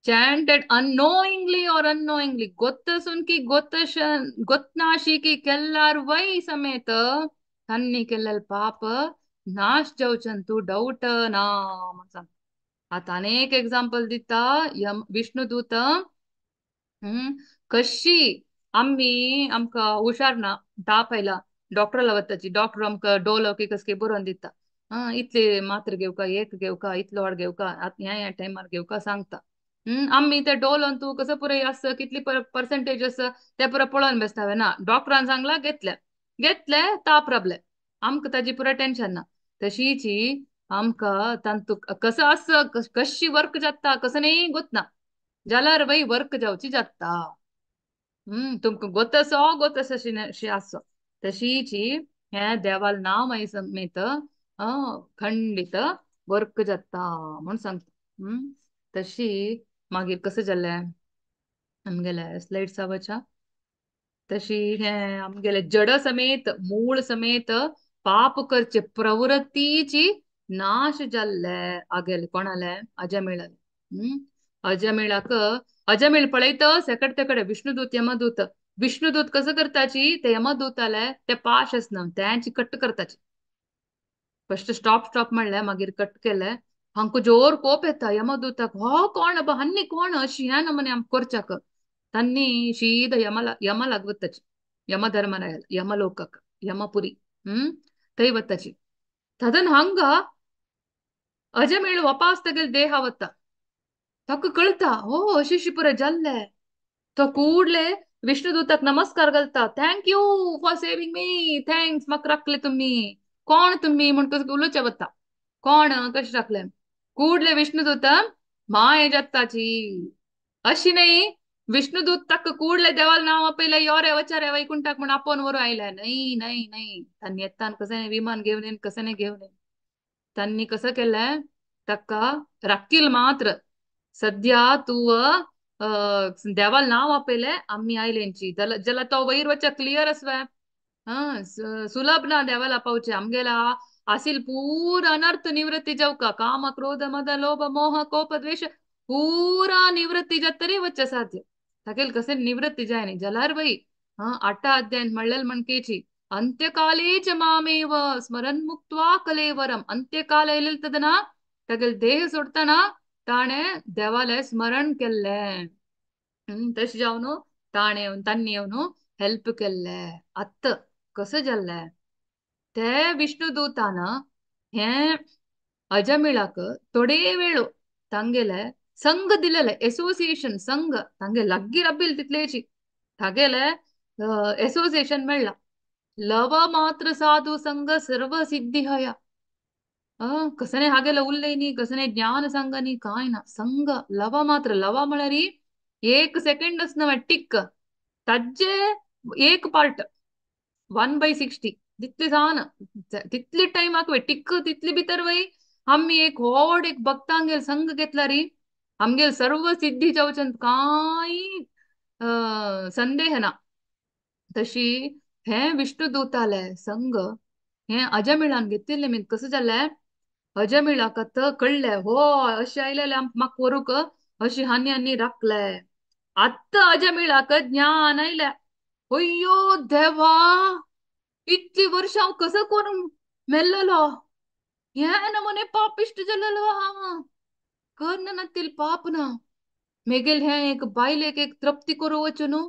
chanted unknowingly or unknowingly गोत्तसून की गोत्नाशी की केल्लार वै समेत तांणी केल्ले पाप नाश जावचें तूं डाउट ना म्हण सांग. आतां अनेक एग्जाम्पल दिता यम विष्णुदूत. कशी आमी आमकां हुशार ना ताप आयला डॉक्टराला वताची डॉक्टर आमकां डोलो की कसके बरोवन दिता इतले मात्र घेवका एक घेवका इतलो वाड घेवका आतां ह्या ह्या टायमार घेवका सांगता. आमी ते डोलोन तूं कसं पुराय आसा कितली पर्सेंटेज आसा ते पुरो पळोवन बेसता ना. डॉक्टरान सांगला घेतल्या घेतले ताप राबले आमकां ताजी पुराय टेन्शन ना. तशीची आमकां तांतू कसं आस कशी वर्क जाता कसं नाही गोतना जाल्यार बाई वर्क जावची जाता. तुमकां गोतसो गोतस अशी आसो तशीची हे देवाल नांव समेत खंडित वर्क जाता म्हूण सांगता. तशी मागीर कसं जालें आमगेले स्लायड्स आवच्या. तशी हे आमगेले जड समेत मूळ समेत पाप करचे प्रवृत्तीची नाश जाल्ले आगेले कोणाले अजमेळाले. अजमेळाक अजमेळ पळयत सेकड तेकडे विष्णुदूत यमदूत. विष्णुदूत कसं करताची ते यमदूताले ते पाश आसना त्यांची कट करताची. फस्ट स्टॉप स्टॉप म्हणले मागीर कट केले. हांकां जोर कोप येता यमदूताक हो कोण अबा हन्नी कोण अशी ह्या नमने आमकां करच्याक. तांणी शीद यमला यमलाग वताची यमधर्मरायाला यमलोकाक यमपुरी थंय वताची. तदन हांगा अजमेळ वापास तेगेले देहा वता ताका कळता हो अशी अशी पुराय जाल्ले. तो कूडले विष्णुदूताक नमस्कार घालता thank you for saving me thanks म्हाका राखले तुमी कोण तुमी म्हण कसं उलोवचे वता कोण कशें राखले. कूडले विष्णुदूत माये जाताची अशी नाही विष्णुदूत ताका कूडले देवाल नांव आपयले यो रे वचा रे वैकुंठाक म्हण आपोवन व्हरूं आयले. नाही नाही नाही तांणी येतान कसं विमान घेवन येन कसं नाही घेवन येन तांणी कसं केलें ताका राखील मात्र सद्या तूं देवाल नांव आपयले आमी आयलेंची जाल्यार तो वयर वच्या क्लियर आसवे. हा सुलभ ना देवाला पावचे आमगेला आसील पूरा अनर्थ निवृत्ती जावका काम क्रोध मद लोभ मोह कोप द्वेष पूरा निवृत्ती जातरी वच्चे साध्य तागेल कसे निवृत्ती जाय न्ही जाल्यार बाई. हा आठा अध्याय म्हणलेल म्हणकेची अंत्यकाले च मामेव स्मरण मुक्त्वा कलेवरम. अंत्यकाल येयलेल तदना तागेल देह सोडताना ताणे देवाले स्मरण केल्ले. तशें जावन ताणे येवन तांणी येवन हेल्प केल्ले. आतां कसं जाल्लें ते विष्णुदूतान हे अजमिळाक थोडे वेळ तांगेले संघ दिलेले एसोसिएशन संघ तांगे लागीं राबिल तितलेची तागेले एसोसिएशन मेळ्ळा. लव मात्र साधू संघ सर्व सिद्धी हया. कसने हागेले उल्लय न्ही कसने ज्ञान सांग न्ही कांय ना संघ लव मात्र लव म्हळ्यार एक सेकंड आसना टिक ताजे एक पार्ट 1/60 तितली सान तितली टायमाक टिक तितली भितर वय आमी एक व्हड एक भक्तांगेल संघ घेतला री आमगेल सर्व सिद्धी जावच्यान कांय संदेह ना. तशी हे विष्णुदूताले संघ हे अजमिळान घेतिल्ले मीन कसं जालें अजमिळाक आतां कळ्ळें हो अशें आयलेलें म्हाका व्हरूंक अशी हानी हानी राखले. आतां अजमिळाक ज्ञान आयलें अय्यो देवा इतली वर्षां हांव कसो करून मेल्लेलो हे नमुने पापिश्ट जालेलो हांव करना नातील पाप ना मेगेल हे एक बायलेक एक तृप्ती करूं वचूं न्हू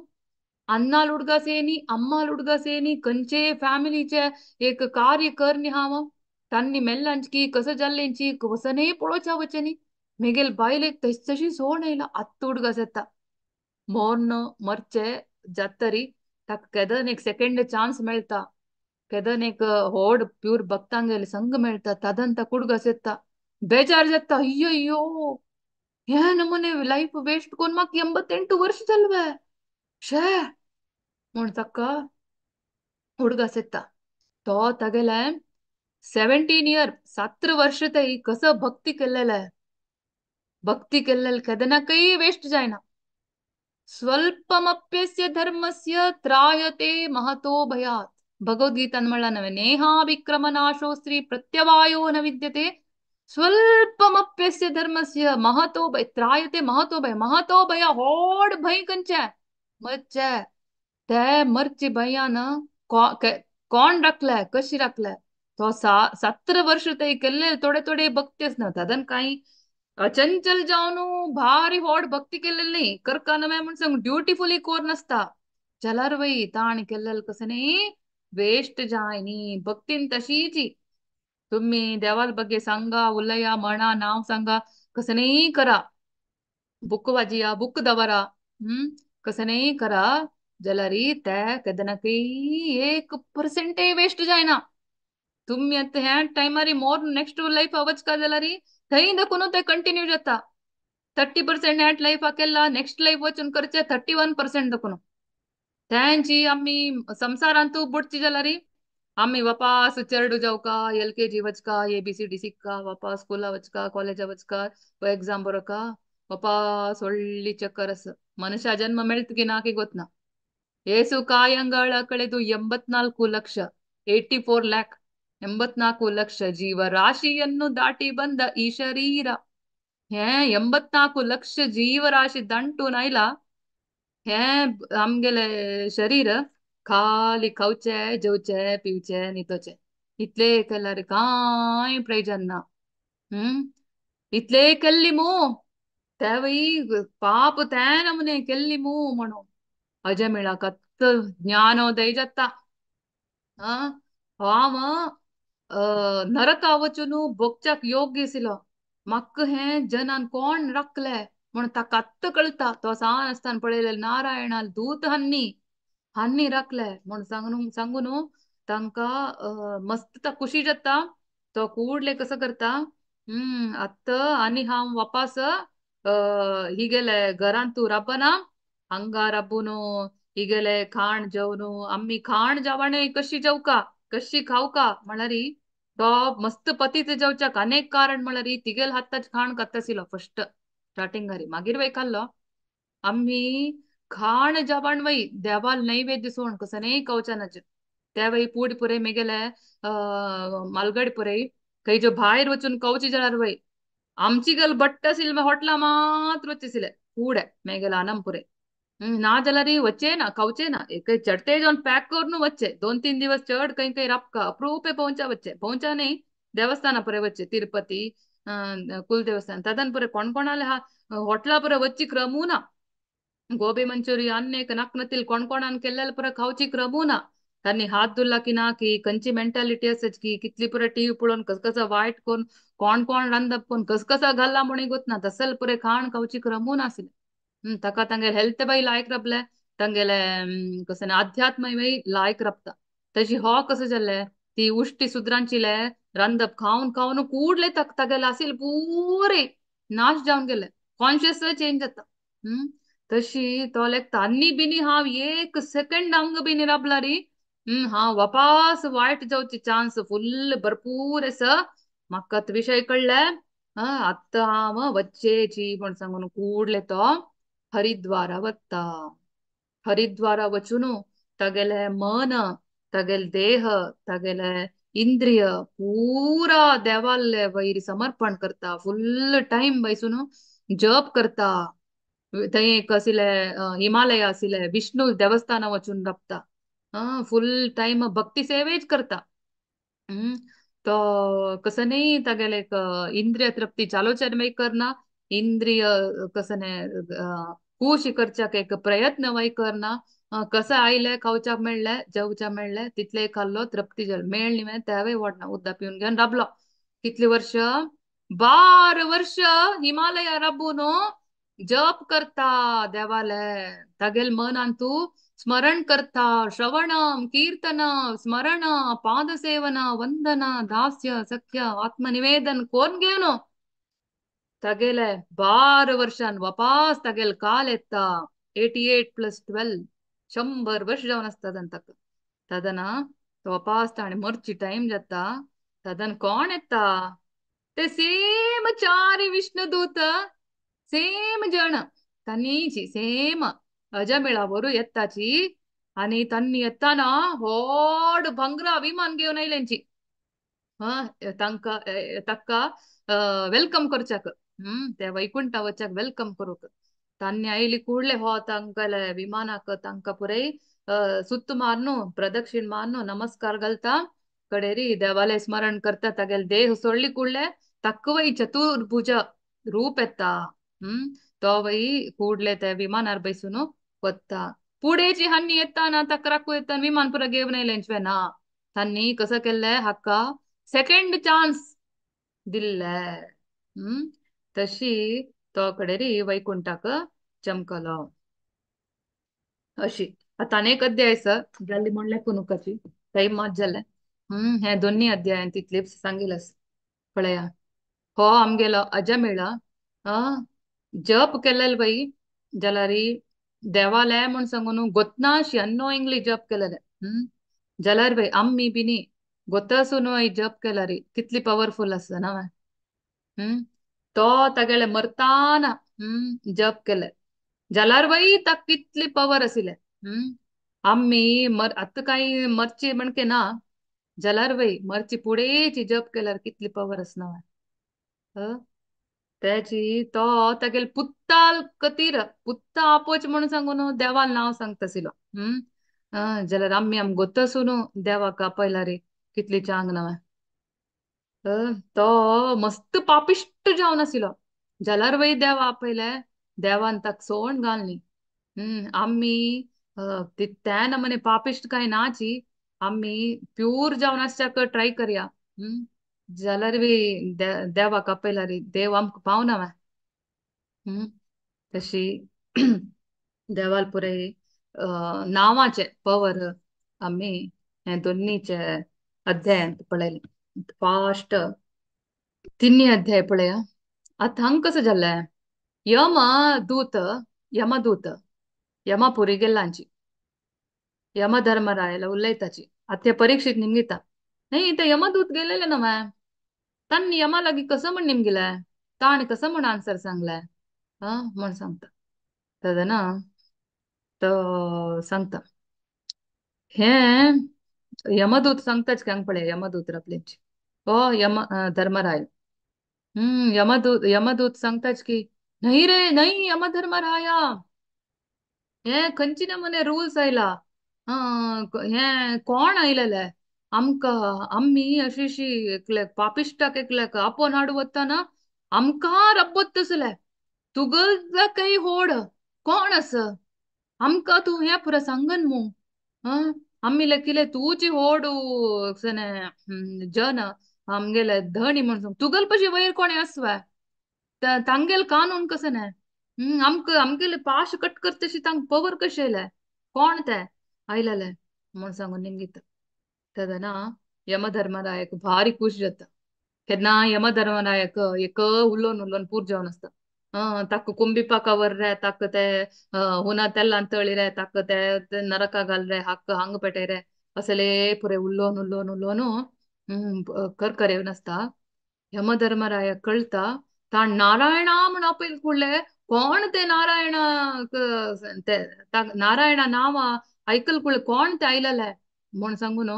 अन्नाल उडगासेनी अम्माल उडगासेनी खंयचे फॅमिलीचे एक कार्य कर न्ही हांव तांणी मेल्लांची कसं जाल्लेंची वसनय पळोवच्या वचनी मेगेल बायलेक तशी तशी सोण येयला आत्त उडगास येता मोर्न मरचे जातरी ताका केदन एक सेकंड चान्स मेळटा केदन एक व्हड प्यूर भक्तांगेले संग मेळटा तादन ताका उडगास येता बेजार जाता अय्यो अय्यो हे नमुने लायफ वेस्ट कोन म्हाका 88 वर्ष जाल्वे शे म्हूण ताका उडगास येता. तो तागेले 17 इयर 17 वर्ष तय कसं भक्ती केल्लेले भक्ती केल्लेले केदनाकय वेस्ट जायना. स्वल्पमप्यस्य धर्मस्य त्रायते महतो भयात्. भगवद्गीतान म्हणला नव्हे नेहाभिक्रमनाशो स्त्री प्रत्यवायो न विद्यते स्वल्पमप्यस्य धर्मस्य महतो भय त्रायते महतो भय. महतो भय व्हड भंय खंयचे मरचे ते मरचे भंयान कोण राखले कशी राखले तो 17 वर्ष ते केल्ले थोडे थोडे भक्ती आसना तातूंत कांय अचंचल जावन भारी व्हड भक्ती केल्लेली न्ही करका नव्हे म्हूण सांग ड्युटिफुली कोर नासता जाल्यार वय ताणें केल्लें कसं न्ही वेस्ट जाय न्ही भक्तीन तशीची तुम्ही देवाल ಬಗ್ಗೆ सांगा उलया म्हणा नाव सांगा कसं नाही करा बुक वाजिया बुक दवरा कसं नाही करा जाल्यार ते केदनाकय 1% वेस्ट जायना. तुमी आतां ह्या टायमार मोर नेक्स्ट लायफ वचका जाल्यार थंय देखून ते कंटिन्यू जाता. 30% ह्या लायफाक केला नेक्स्ट लायफ वचून करचे 31% देखून. तेंची आमी संवसारांतू बुडची जाल्यार आमी वापास चेरडू जावका, LKG वचका, ABCD शिक्का, वापास स्कुला वचका, कॉलेजा वचका, एग्जाम बरोवका, वापास व्हडली चक्कर आसा. मनुष्य जन्म मेळत की ना की गोतना. ಏಸು ಕಾಯಂಗಳ ಕಳೆದು 84 ಲಕ್ಷ, 84 ಲ್ಯಾಕ್, 84 ಲಕ್ಷ ಜೀವರಾಶಿಯನ್ನು ದಾಟಿ ಬಂದ ಈ ಶರೀರ. ಹೇ 84 ಲಕ್ಷ ಜೀವರಾಶಿ ದಂಟು ನೈಲ ಹೇ आमगेले शरीर खाली खावचे, जेवचे, पिवचे, न्हिदोचे, इतले केल्यार कांय प्रयोजन ना. इतले केल्ली मू तेवय पाप ते नमुने केल्ली मू म्हणून अजमेळा कत्त ज्ञानोदय जाता. हांव नरका वचून भोगच्याक योग्य आशिल्लो, म्हाका हें जनान कोण राखले म्हण ताका आत्तां कळटा. तो सान आसतना पळयले नारायणाल दूत हान्नी हान्नी राखले म्हण सांगून सांगून तांकां मस्त ता खुशी जाता. तो कुडले कसो करता, आत्तां आनी हांव वापास हिगेले घरांत तूं राबना, हांगा राबून हिगेले खाण जेवन आमी खाण जेवण कशी जेवका कशी खावका म्हळ्यार तो मस्त पतीत जेवच्याक अनेक कारण म्हळ्यार तिगेल हाताच खाण खाताशिल्लो फर्स्ट स्टार्टिंग घारी, मागीर वय खाल्लो. आमी खाण जेवण वय देवाल नैवेद्य सोण कसो न्ही कवचानाचे त्या वय पूड पुरे मेगेले मालगड पुरे खंय जो भायर वचून कवची जाल्यार वय आमची गल बट्ट आशिल्ले हॉटला मात्र वचशिल्ले पूड मेगेले अनमपुरे ना जाल्यार वचे ना खावचे ना, एक चडते जावन पॅक करून वच्चे 2-3 दिवस चड खंय खंय राबका अप्रूपे पोवचा वच्चे, पोवचा न्ही देवस्थाना पुरे वच्चे, तिरुपती कुलदेवस्थान तदन पुरे कोण कोणाले हॉटला पुरे वच्ची क्रमू ना, गोबी मंचुरियन अन्नेक नकनतील कोण कोणान केल्लेले पुरे खावची क्रमू ना. तांणी हात धुल्ला की ना की खंयची मेंटालिटी आसाच की कितली पुरे टीव्ही पळोवन कसकसा वायट कोण कोण कोण रांदप कोण कसकसा घाल्ला म्हणून गोतना तसल पुरे खाण खावची क्रमू नासले. ताका तांगेले हेल्थ बाय लायक राबले, तांगेले कसं अध्यात्म बाय लायक राबता. तशी हो कसं जाल्ले ती उश्टी सुद्रांचिले रांदप खावन खावन कुडले तागेले आशिल्ले पुरे नाश जावन गेले, कॉन्शियस चेंज जाता. तशी तो लेखता आनी बिनी हांव 1 सेकंड हांगा बिनी राबला री, हांव वापास वायट जावची चान्स फुल्ल भरपूर आसा. म्हाका विशय कळ्ळे आतां हांव वच्चेची म्हण सांगून कुडले तो हरिद्वारा वता. हरिद्वारा वचून तागेले मन तागेले देह तागेले इंद्रिय पूरा देवाले वयर समर्पण करता, फुल्ल टायम बैसून जप करता. थंय एक आशिल्ले हिमालय आशिल्ले विष्णू देवस्थाना वचून राबता, फुल टायम भक्ती सेवेच करता. तो कसं न्ही तागेले एक इंद्रिय तृप्ती चालोचन मागीर करना, इंद्रिय कसं खुश करच्याक एक प्रयत्न वय करना, कसं आयले खावच्याक मेळ्ळे जेवच्याक मेळ्ळे तितले खाल्लो तृप्ती जाली, मेळ्ळी मागीर तेवय वडना उदक पिवन घेवन राबलो. कितले वर्ष 12 वर्ष हिमालया राबून जप करता देवाले, तागेल मनान तूं स्मरण करता, श्रवणम कीर्तन स्मरण पादसेवन वंदन दास्य सख्य आत्मनिवेदन कोण घेवन तागेले 12 वर्षान वापास तागेल काल येता 88 + 12 100 वर्ष जावन आसता ताका. तदना तो वापास ताणें मरची टायम जाता, तदन कोण येता ते सेम 4 विष्णुदूत सेम जण तांणी सेम अजमेळावरू येताची आनी तांणी येताना व्हड भांगरा विमान घेवन आयल्यांची तांकां ताका welcome करच्याक, त्या वैकुंठा वच्याक welcome करूंक तांणी आयली कुडले हो तांकां विमानाक तांकां पुराय सुत्त मारनू प्रदक्षिण मारनू नमस्कार घालता, कडेरी देवाले स्मरण करता, तागेले देह सोडली कुडले ताका चतुर्भुज रूप येता. तो वय कुडले ते विमानार बैसून वता. पुढेची हान्नी येता ना ताका राखू येता विमान पुरा घेवन आयलेंच ना, तांणी कसं केल्लें हाका सेकंड चान्स दिल्ले. तशी तो कडेरी वैकुंठाक चमकलो अशी. आतां अनेक अध्याय आसा जाल्ली म्हणल्यार कुनुकाची टायम मात जालें. हे दोन्ही अध्यायान तितले सांगिलस पळया. हो आमगेलो अजमेळा जप केलेले बाई जाल्यार देवालय म्हूण सांगून गोतनाशी अनोइंगली जप केलेले. जाल्यार बाई आमी बिनी गोतासून जप केल्यार कितली पवरफुल आसा ना. तो तागेले मरताना जप केले जाल्यार बाई ताका कितली पवर आशिल्ले. आमी मर आतां कांय मरची म्हणके ना जाल्यार बाई मरची पुडेची जप केल्यार कितली पवर आसना. त्याची तो तागेले पुत्ताल कतीर पुत्ता आपोच म्हणून सांगून देवाल नांव सांगता आशिल्लो. जाल्यार आमी आम गोतसून देवाक आपयला रे कितली चांग ना. तो मस्त पापिश्ट जावन आशिल्लो जाल्यार बाई देवा आपयले देवान ताका सोण घालनी. आमी त्या नमने पापिश्ट कांय नाची आमी प्यूर जावन आसच्याक ट्राय करया. जाल्यार बी देवाक आपयला रे देव आमकां पावना. तशी देवाल पुराय नांवाचे पवर आमी हे दोन्हीचे अध्यायांत पळयले. फास्ट तिन्ही अध्याय पळया. आतां हांगा कसं जालें यमदूत यमदूत यमपुरी गेल्लांची यमधर्मरायाला उलयताची. आतां परीक्षित निमगिता नाही ते यमदूत गेलेले ना मॅ तांणी यमा लागी कसं म्हण निमगिलाय ताणें कसं म्हण आन्सर सांगलाय म्हण सांगता. तेन्ना तो सांगता हे यमदूत सांगताच हांगा पळय यमदूत आपल्याची हो यम धर्मराय. यमदूत यमदूत सांगताच की नाही रे नाही यमधर्मराया हे खंयची नमुने रूल्स आयला हे कोण आयलेले आमकां आमी अशी अशी एकल्याक पापिश्टाक एकल्याक आपोवन हाडू वतना आमकां रब्बत तसले तुगल काही होड कोण आसा आमकां तूं हें पुरा सांगन मू. आमी लेखिले तुजी होड जन आमगेले धणी म्हण सांग तुगल पशी वयर कोणें आसवाय तांगेल कानून कसं न्हय. आमकां आमगेले पाश कट करतशी तांकां पवर कशें येयले कोण ते आयलेले म्हूण सांगून निमगिता. तेन्ना यमधर्मरायक भारी खूश जाता. केन्ना यमधर्मरायक एक उलोवन उलोवन पूर जावन आसता. ताका कुंबिपाका वर रे ताका ते हुना तेल्लान तळी रे ताका ते नरका घाल रे हाक हांग पेटय रे असले पुरे उलोवन उलोवन उलोवन करकर येवन आसता. यमधर्मराय कळटा ताण नारायणा म्हण आपयल कुडले कोण ते नारायण ते नारायण नांव आयकल कुडले कोण ते आयलेले म्हण सांगून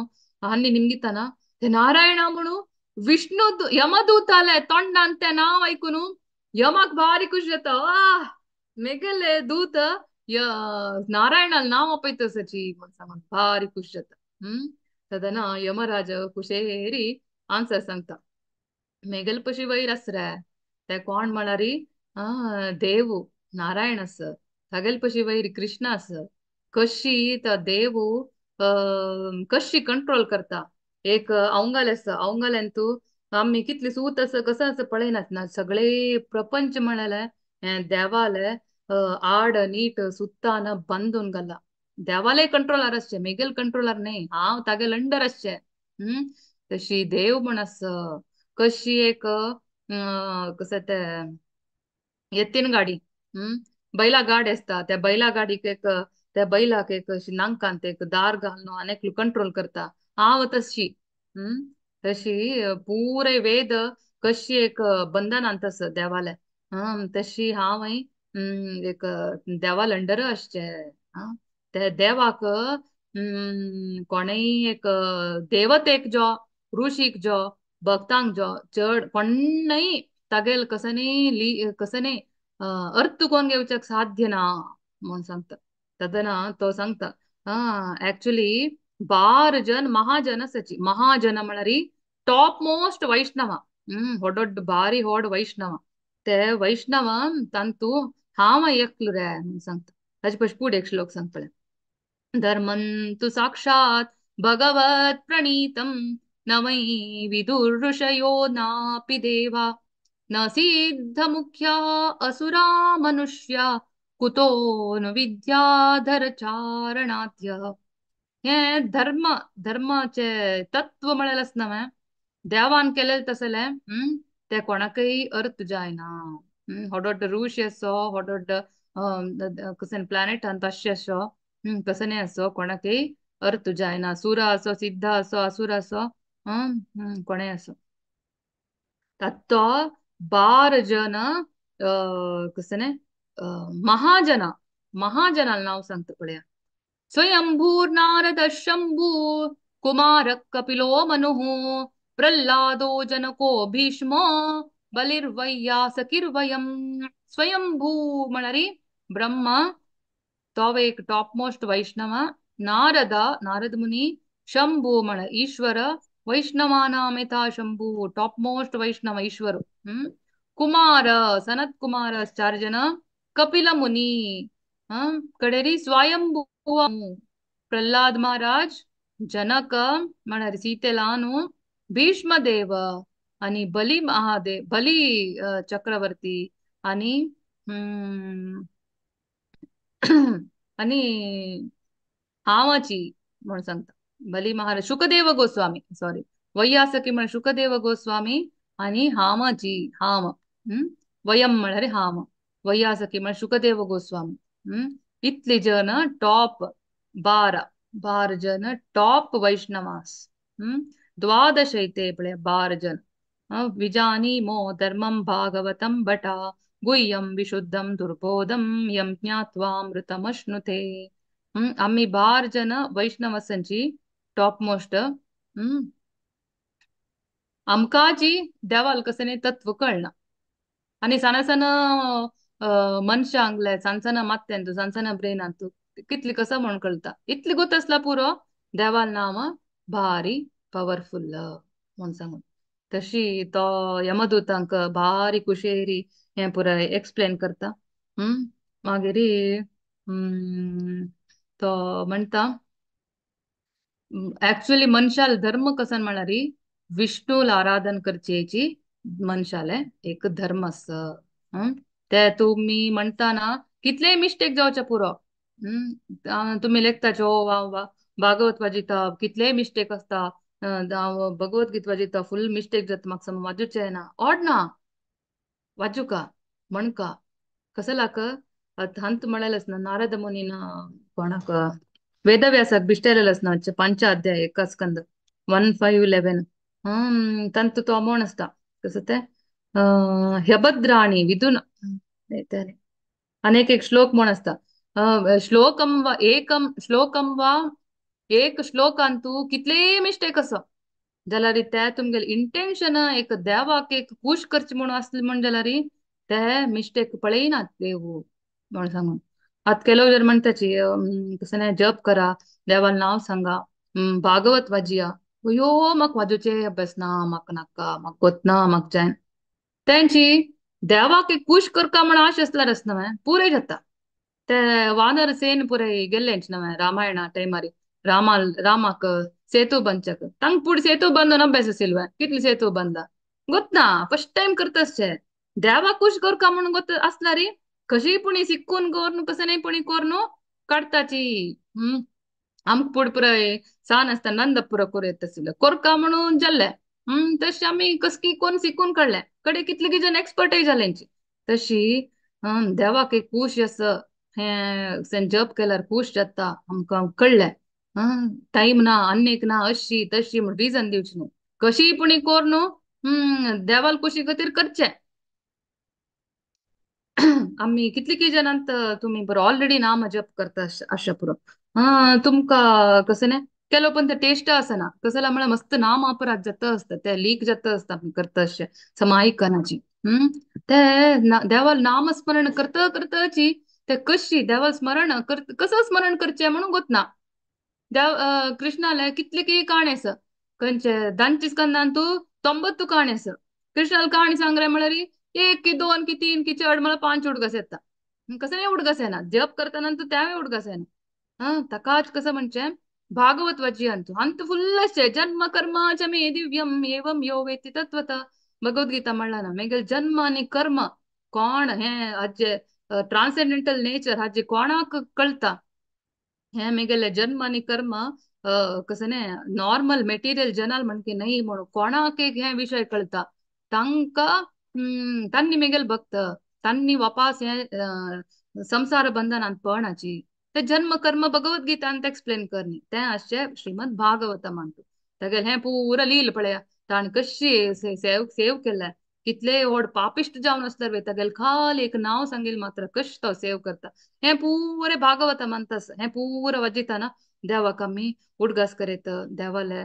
आनी निमगिताना ते नारायणा म्हणू विष्णु यमदूत आले तोंडान ते नांव आयकून यमाक भारी खुश जाता. वा मेगेले दूत नारायणाल नांव आपयता सची म्हण सांगून भारी खुश जाता. तेन्ना यमराज खुशेरी आन्सर सांगता मेगेले पशी वयर आस रे ते कोण म्हळ्यार देव नारायण आस तागेले पशी वयर कृष्ण आस कशी तो देव कशी कंट्रोल करता एक अवंगाले आसा अवंगाल्यान तूं आमी कितली सूत आसा कसं आसा पळयनात ना सगळे प्रपंच म्हळ्यार हे देवाले आड नीट सुत्तान बांदून घाला. देवाले कंट्रोलार आसचे मेगेल कंट्रोलार न्हय हांव तागेल अंडर आसचे. तशी देव म्हण आसा कशी एक कसं ते येतीन गाडी बैला गाडी आसता त्या बैला गाडीक एक त्या बैलाक एक अशी नांकांत एक दार घालून आनी एकलो कंट्रोल करता हांव तशी. तशी पुरे वेद कशी एक बंधनांत आसा देवाले. तशी हांव एक देवाल अंडर आसचे. ते देवाक कोणेय एक देवतेक जो ऋषीक जो भक्तांक जो चड कोण्णय तागेल कसनय ली कसनय अर्थ कोण घेवच्याक साध्य ना म्हूण सांगता. तेन्ना तो सांगता एक्चुअली बार जन महाजन आसाची महाजन म्हळ्यार टॉप मोस्ट वैष्णव. होडोड भारी होड वैष्णव ते वैष्णव तांतू हांव एकलो रे म्हूण सांगता. ताजे पशी फुडें एक श्लोक सांग पळय. धर्मं तु साक्षात भगवत प्रणीतं न वै विदुर्ऋषयो नापि देवा न सिद्धमुख्या असुरा मनुष्या कुतो नु विद्याधर चारणाद्य. हे धर्म धर्माचे तत्व म्हळेलें आसना न्हय, देवान केलेलें तसलें ते कोणाकय अर्थ जायना. होडोड ऋषी असो होडोड कसन प्लॅनेटान तशें असो कसने असो कोणाकय अर्थ जायना. सुरा असो सिद्ध असो असुर असो कोणेय असो. तत्तो 12 जन कसने महाजना महाजनाल नाव सांगता पळया. स्वयंभूर नारद शंभू कुमार कपिलो मनुः प्रल्हादो जनको भीष्मो बलिर्वैयासकिर्वयम्. स्वयंभू म्हणरी ब्रह्मा तो एक टॉप मोस्ट वैष्णव, नारद नारद मुनी, शंभू म्हण ईश्वर, वैष्णवानामिता शंभू टॉप मोस्ट वैष्णव ईश्वर, कुमार सनत कुमार चार जन, कपिल मुनी कडेरी स्वयंभू प्रल्हाद महाराज, जनक म्हळ्यार सीतेलानु, भीष्मदेव आणि बली महादेव बली चक्रवर्ती आणि आणि हांवाची म्हणून सांगता बली महाराज शुकदेव गोस्वामी सॉरी वैयासकी म्हण शुकदेव गोस्वामी आणि हामाची हाम वयम म्हळ्यार हाम वैयासकी म्हण शुकदेव गोस्वामी. इतले जन टॉप 12 जन टॉप वैष्णवास. द्वादश इते पळय 12 जन. विजानी मो धर्मं भागवतं भटा गुह्यं विशुद्धं दुर्बोधं यं ज्ञात्वामृतमश्नुते. आम्ही 12 जन वैष्णवासांची टॉप मोस्ट. आमकांची देवाल कसं तत्व कळना आणि सान सान मनशांगले सान सान मात्यांतू सान सान ब्रेनांतू कितली कसं म्हणून कळता इतली गोत आसला पुरो देवाल नाम भारी पवरफुल म्हणून सांगून. तशी तो यमदूतांक भारी कुशेरी हें पुराय एक्सप्लेन करता. मागीर तो म्हणटा ऍक्च्युअली मनशाल धर्म कसन म्हळ्यार विष्णूला आराधन करचेची मनशाले एक धर्म आसा. ते तुमी म्हणटा ना कितलेय मिस्टेक जावचे पुरो. तुमी लेखताचे ओ वा वा भागवत वाजिता कितलेय मिस्टेक आसता, भगवत गीत वाजिता फुल मिस्टेक जाता म्हाका सम वाजूचें येना ओड ना वाजुका म्हणका कसलाक हंत म्हणलेलें आसना नारद मुनीन कोणाक वेदव्यासाक बिश्टेलेलें आसना 5 अध्याय 1 स्कंद 1 5 11. ತಂತು तो म्हण आसता कसं ते ह्यभद्राणी विदुन अनेक एक श्लोक म्हण आसता. श्लोकम वा एकम श्लोकम वा एक श्लोकांतू कितलेय मिस्टेक असो जाल्यार ते तुमगेले इंटेन्शन एक देवाक एक खूश करचे म्हणून आसले म्हण जाल्यार ते मिस्टेक पळयनात देव म्हणून सांगून. आतां केलो जर म्हणटाची कसं नाही जप करा देवाल नाव सांगा भागवत वाजिया अयो म्हाका वाजोवचें अभ्यास ना म्हाका नाका म्हाका गोत ना म्हाका जायना तेंची देवाक एक खूश करका म्हण आश आसल्यार आसना न्हय पुरें जाता. ते वानर सेन पुराय गेल्लेंच न्हय रामायणा टायमार रामा रामाक सेतू बांदच्याक तांकां पुढे सेतू बांदून अभ्यास आशिल्लो कितले सेतू बांदला गोत ना फर्स्ट टायम करता आसचे देवाक खूश करका म्हणून गोत आसल्यार कशी पुणी शिकून करून कसं नाही पुणी करून काडताची. आमकां पुढे पुराय सान आसतना नंदपुरा करूं येता आशिल्लें कोरका म्हणून जाल्लें. तशें आमी कसकी कोन्न शिकून काडलें कडे कितले जण एक्सपर्टय जालेंची तशी देवाक एक खूश आसा हें जप केल्यार खूश जाता आमकां कळ्ळें. टायम ना आन्नेक ना अशी तशी म्हण रिजन दिवची न्हू कशी पुणी कोर न्हू देवाल खुशी खातीर करचें. आमी कितली जाणांत तुमी बरो ऑलरेडी नाम जप करता आशा पुरो तुमकां कसं न्ही केलो पण ते टेस्ट आसना कसं म्हळ्यार मस्त नाम अपराध जाता आसता ते लीक जाता आसता आमी करता अशें समायकनाची. ते देवाल नामस्मरण करता करताची ते कशी देवाल स्मरण कसं स्मरण करचें म्हणून गोत ना. देव कृष्णाले कितले की काणी आसा खंयचे दांची स्कंदान तूं 90 काणी आसा. कृष्णाले काणी सांगले म्हळ्यार 1 की 2 की 3 की 4 म्हळ्यार 5 उडगास येता कसं नाही उडगास येना जप करतना तूं त्याय उडगास येना. ताकाच कसं म्हणचें भागवत वाची अंतु अंत फुल अशें जन्म कर्म च मे दिव्यम एवं यो वेत्ति तत्वतः भगवद्गीता म्हणला ना मागीर जन्म आनी कर्म कोण हें आजे ट्रान्सेंडेंटल नेचर हाजे कोणाक कळटा हे मेगेले जन्म आनी कर्म कसं न्ही नॉर्मल मेटिरियल जनाल म्हणके न्ही म्हणून कोणाक एक हे विशय कळटा तांकां तांनी मेगेल भक्त तांनी वापास हे संसार बंधनांत पळणाची ते जन्म कर्म भगवद्गीतांत एक्सप्लेन करनी ते आसचे श्रीमद भागवतमांत तागेले हें पुरा लील पळया ताणें कशी सेव सेव केल्या कितले व्हड पापिश्ट जावन आसल्यार वय तागेले खाली एक नांव सांगील मात्र कश तो सेव करता हें पुरे भागवतमांत आसा हें पुरा वाजिताना देवाक आमी उडगास करीत देवाले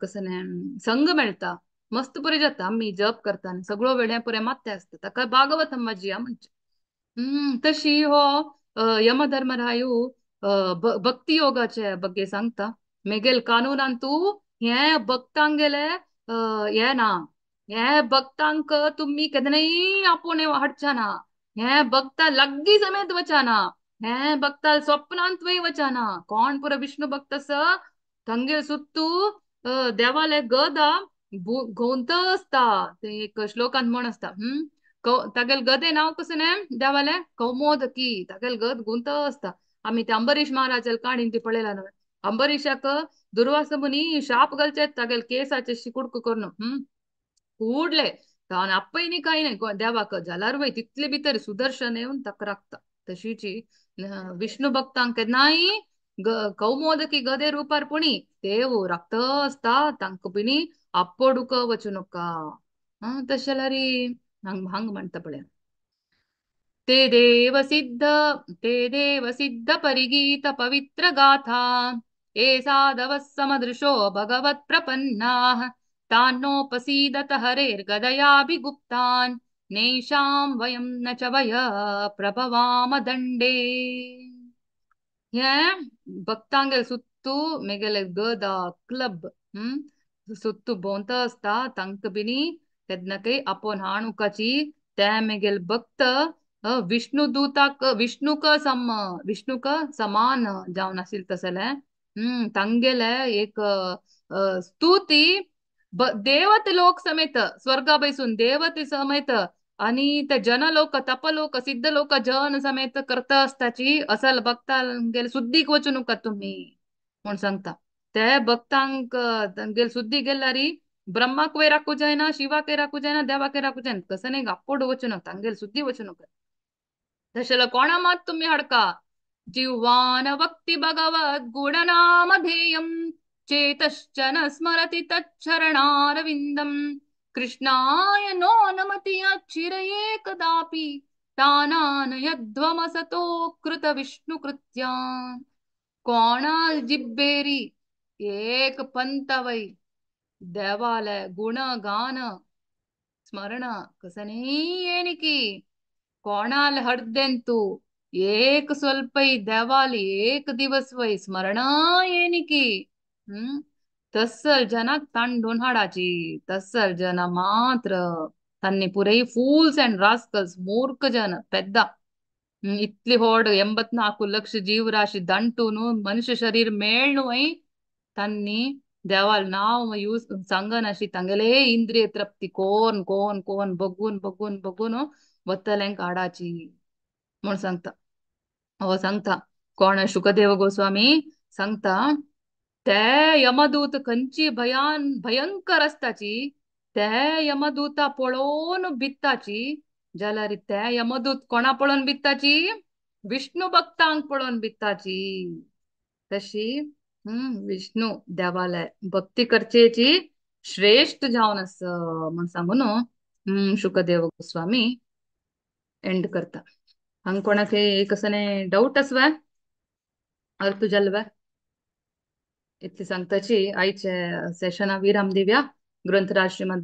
कसं न्ही संग मेळटा मस्त बरें जाता आमी जप करता आनी सगळो वेळ हें पुरें मात्तें आसता ताका भागवतम वाजया म्हणचें. तशी हो यमधर्मरायू भक्ती योगाचे ಬಗ್ಗೆ सांगता मेगेल कानूनान तूं हे भक्तांगेले हे ना हे भक्तांक तुमी केन्नाय आपोवन हाडच्या ना हे भक्ता लागीं समेत वचना हे भक्ता स्वप्नांत वय वचना कोण पुरो विष्णू भक्त आसा तांगेर सुत्तू देवाले गदा गोंत आसता ते एक श्लोकांत म्हण आसता. तागेल गदे नांव कसं न्ही देवाले कौमोदकी तागेल गद गुंत आसता. आमी ते अंबरीश महाराजाल काणी ती पळयला न्हय अंबरीशाक दुर्वास मुनी शाप घालचे तागेल केसाचे शिकुडक करून कूडले ताण आपय न्ही कांय न्ही देवाक जाल्यार वय तितले भितर सुदर्शन येवन ताका राखता. तशीची विष्णू भक्तांक केन्नाय कौमोदकी गदे रुपार पुणी देव राखता आसता तांकां पिणी आपोडूक वचूं नाका. तशें जाल्यार हांग हांग म्हणटा पळय ते देव सिद्ध ते देव सिद्ध परिगीत पवित्र गाथा ये साधवः समदृशो भगवत् प्रपन्नाः तान्नोपसीदत हरेर्गदयाभिगुप्तान् नैषां वयं न च वय प्रभवाम दंडे. हे भक्तांगेल सुत्तू मेगेले गदा क्लब सुत्तू भोंवता आसता तांकां बिनी तेन्ना आपोवन हाणुकाची ते मेगेल भक्त विष्णु दूताक विष्णुक सम विष्णुक समान जावन आशिल्ले तसले तांगेले एक स्तुती देवते लोक समेत स्वर्गा बैसून देवते समेत आणि ते जनलोक तपलोक सिद्धलोक जन समेत करता आसताची असल भक्तांगेले सुद्दीक वचूं नाका तुमी म्हूण सांगता. ते भक्तांक तांगेले सुद्दी गेल्यार ब्रह्माक वय राखू जायना शिवाक राखू जायना देवाक राखू जायना कसं न्ही आपोड वचूं नाका तांगेले सुद्दी वचूं नाका. तशें कोणा मात तुमी हाडका जिह्वान वक्ति भगवद् गुणनामधेयं चेतश्च न स्मरति तच्छरणारविन्दं कृष्णाय नो नमति अचिरये कदापि तानानयध्वमसतो कृत विष्णुकृत्यान्. कोणा जिब्बेरी एक पंतवै देवालय गुणगान स्मरण कसं येनिकी कोणाल हडदेंतु एक स्वल्प देवाली एक दिवस वय स्मरण येनिकी तसल जनाक तांडून हाडाची तसल जन मात्र तांनी पुरई फूल्स अँड रास्कल्स मूर्ख जन पेद्दा इतली होड 84 लक्ष जीवराशी ದಂಟುನು मनुष्य शरीर मेळ्णुवय तांनी देवाल नाव यूज सांगनाशी तांगेले इंद्रिय तृप्ती कोण कोण कोण बघून बघून बघून वतल्यांक हाडाची म्हूण सांगता. हो सांगता कोण शुकदेव गोस्वामी सांगता ते यमदूत खंयची भयान भयंकर आसताची ते यमदूता पळोवन भित्ताची जाल्यार ते यमदूत कोणा पळोवन भित्ताची विष्णू भक्तांक पळोवन भित्ताची. तशी विष्णू देवालय भक्ती करचेची श्रेष्ठ जावन आसा म्हूण सांगून शुकदेव गोस्वामी एंड करता. हांगा कोणाक एक असं डाऊट आसवा अर्थ जालवा इतली सांगताची आयचे सेशना विराम दिव्या. ग्रंथराज श्रीमद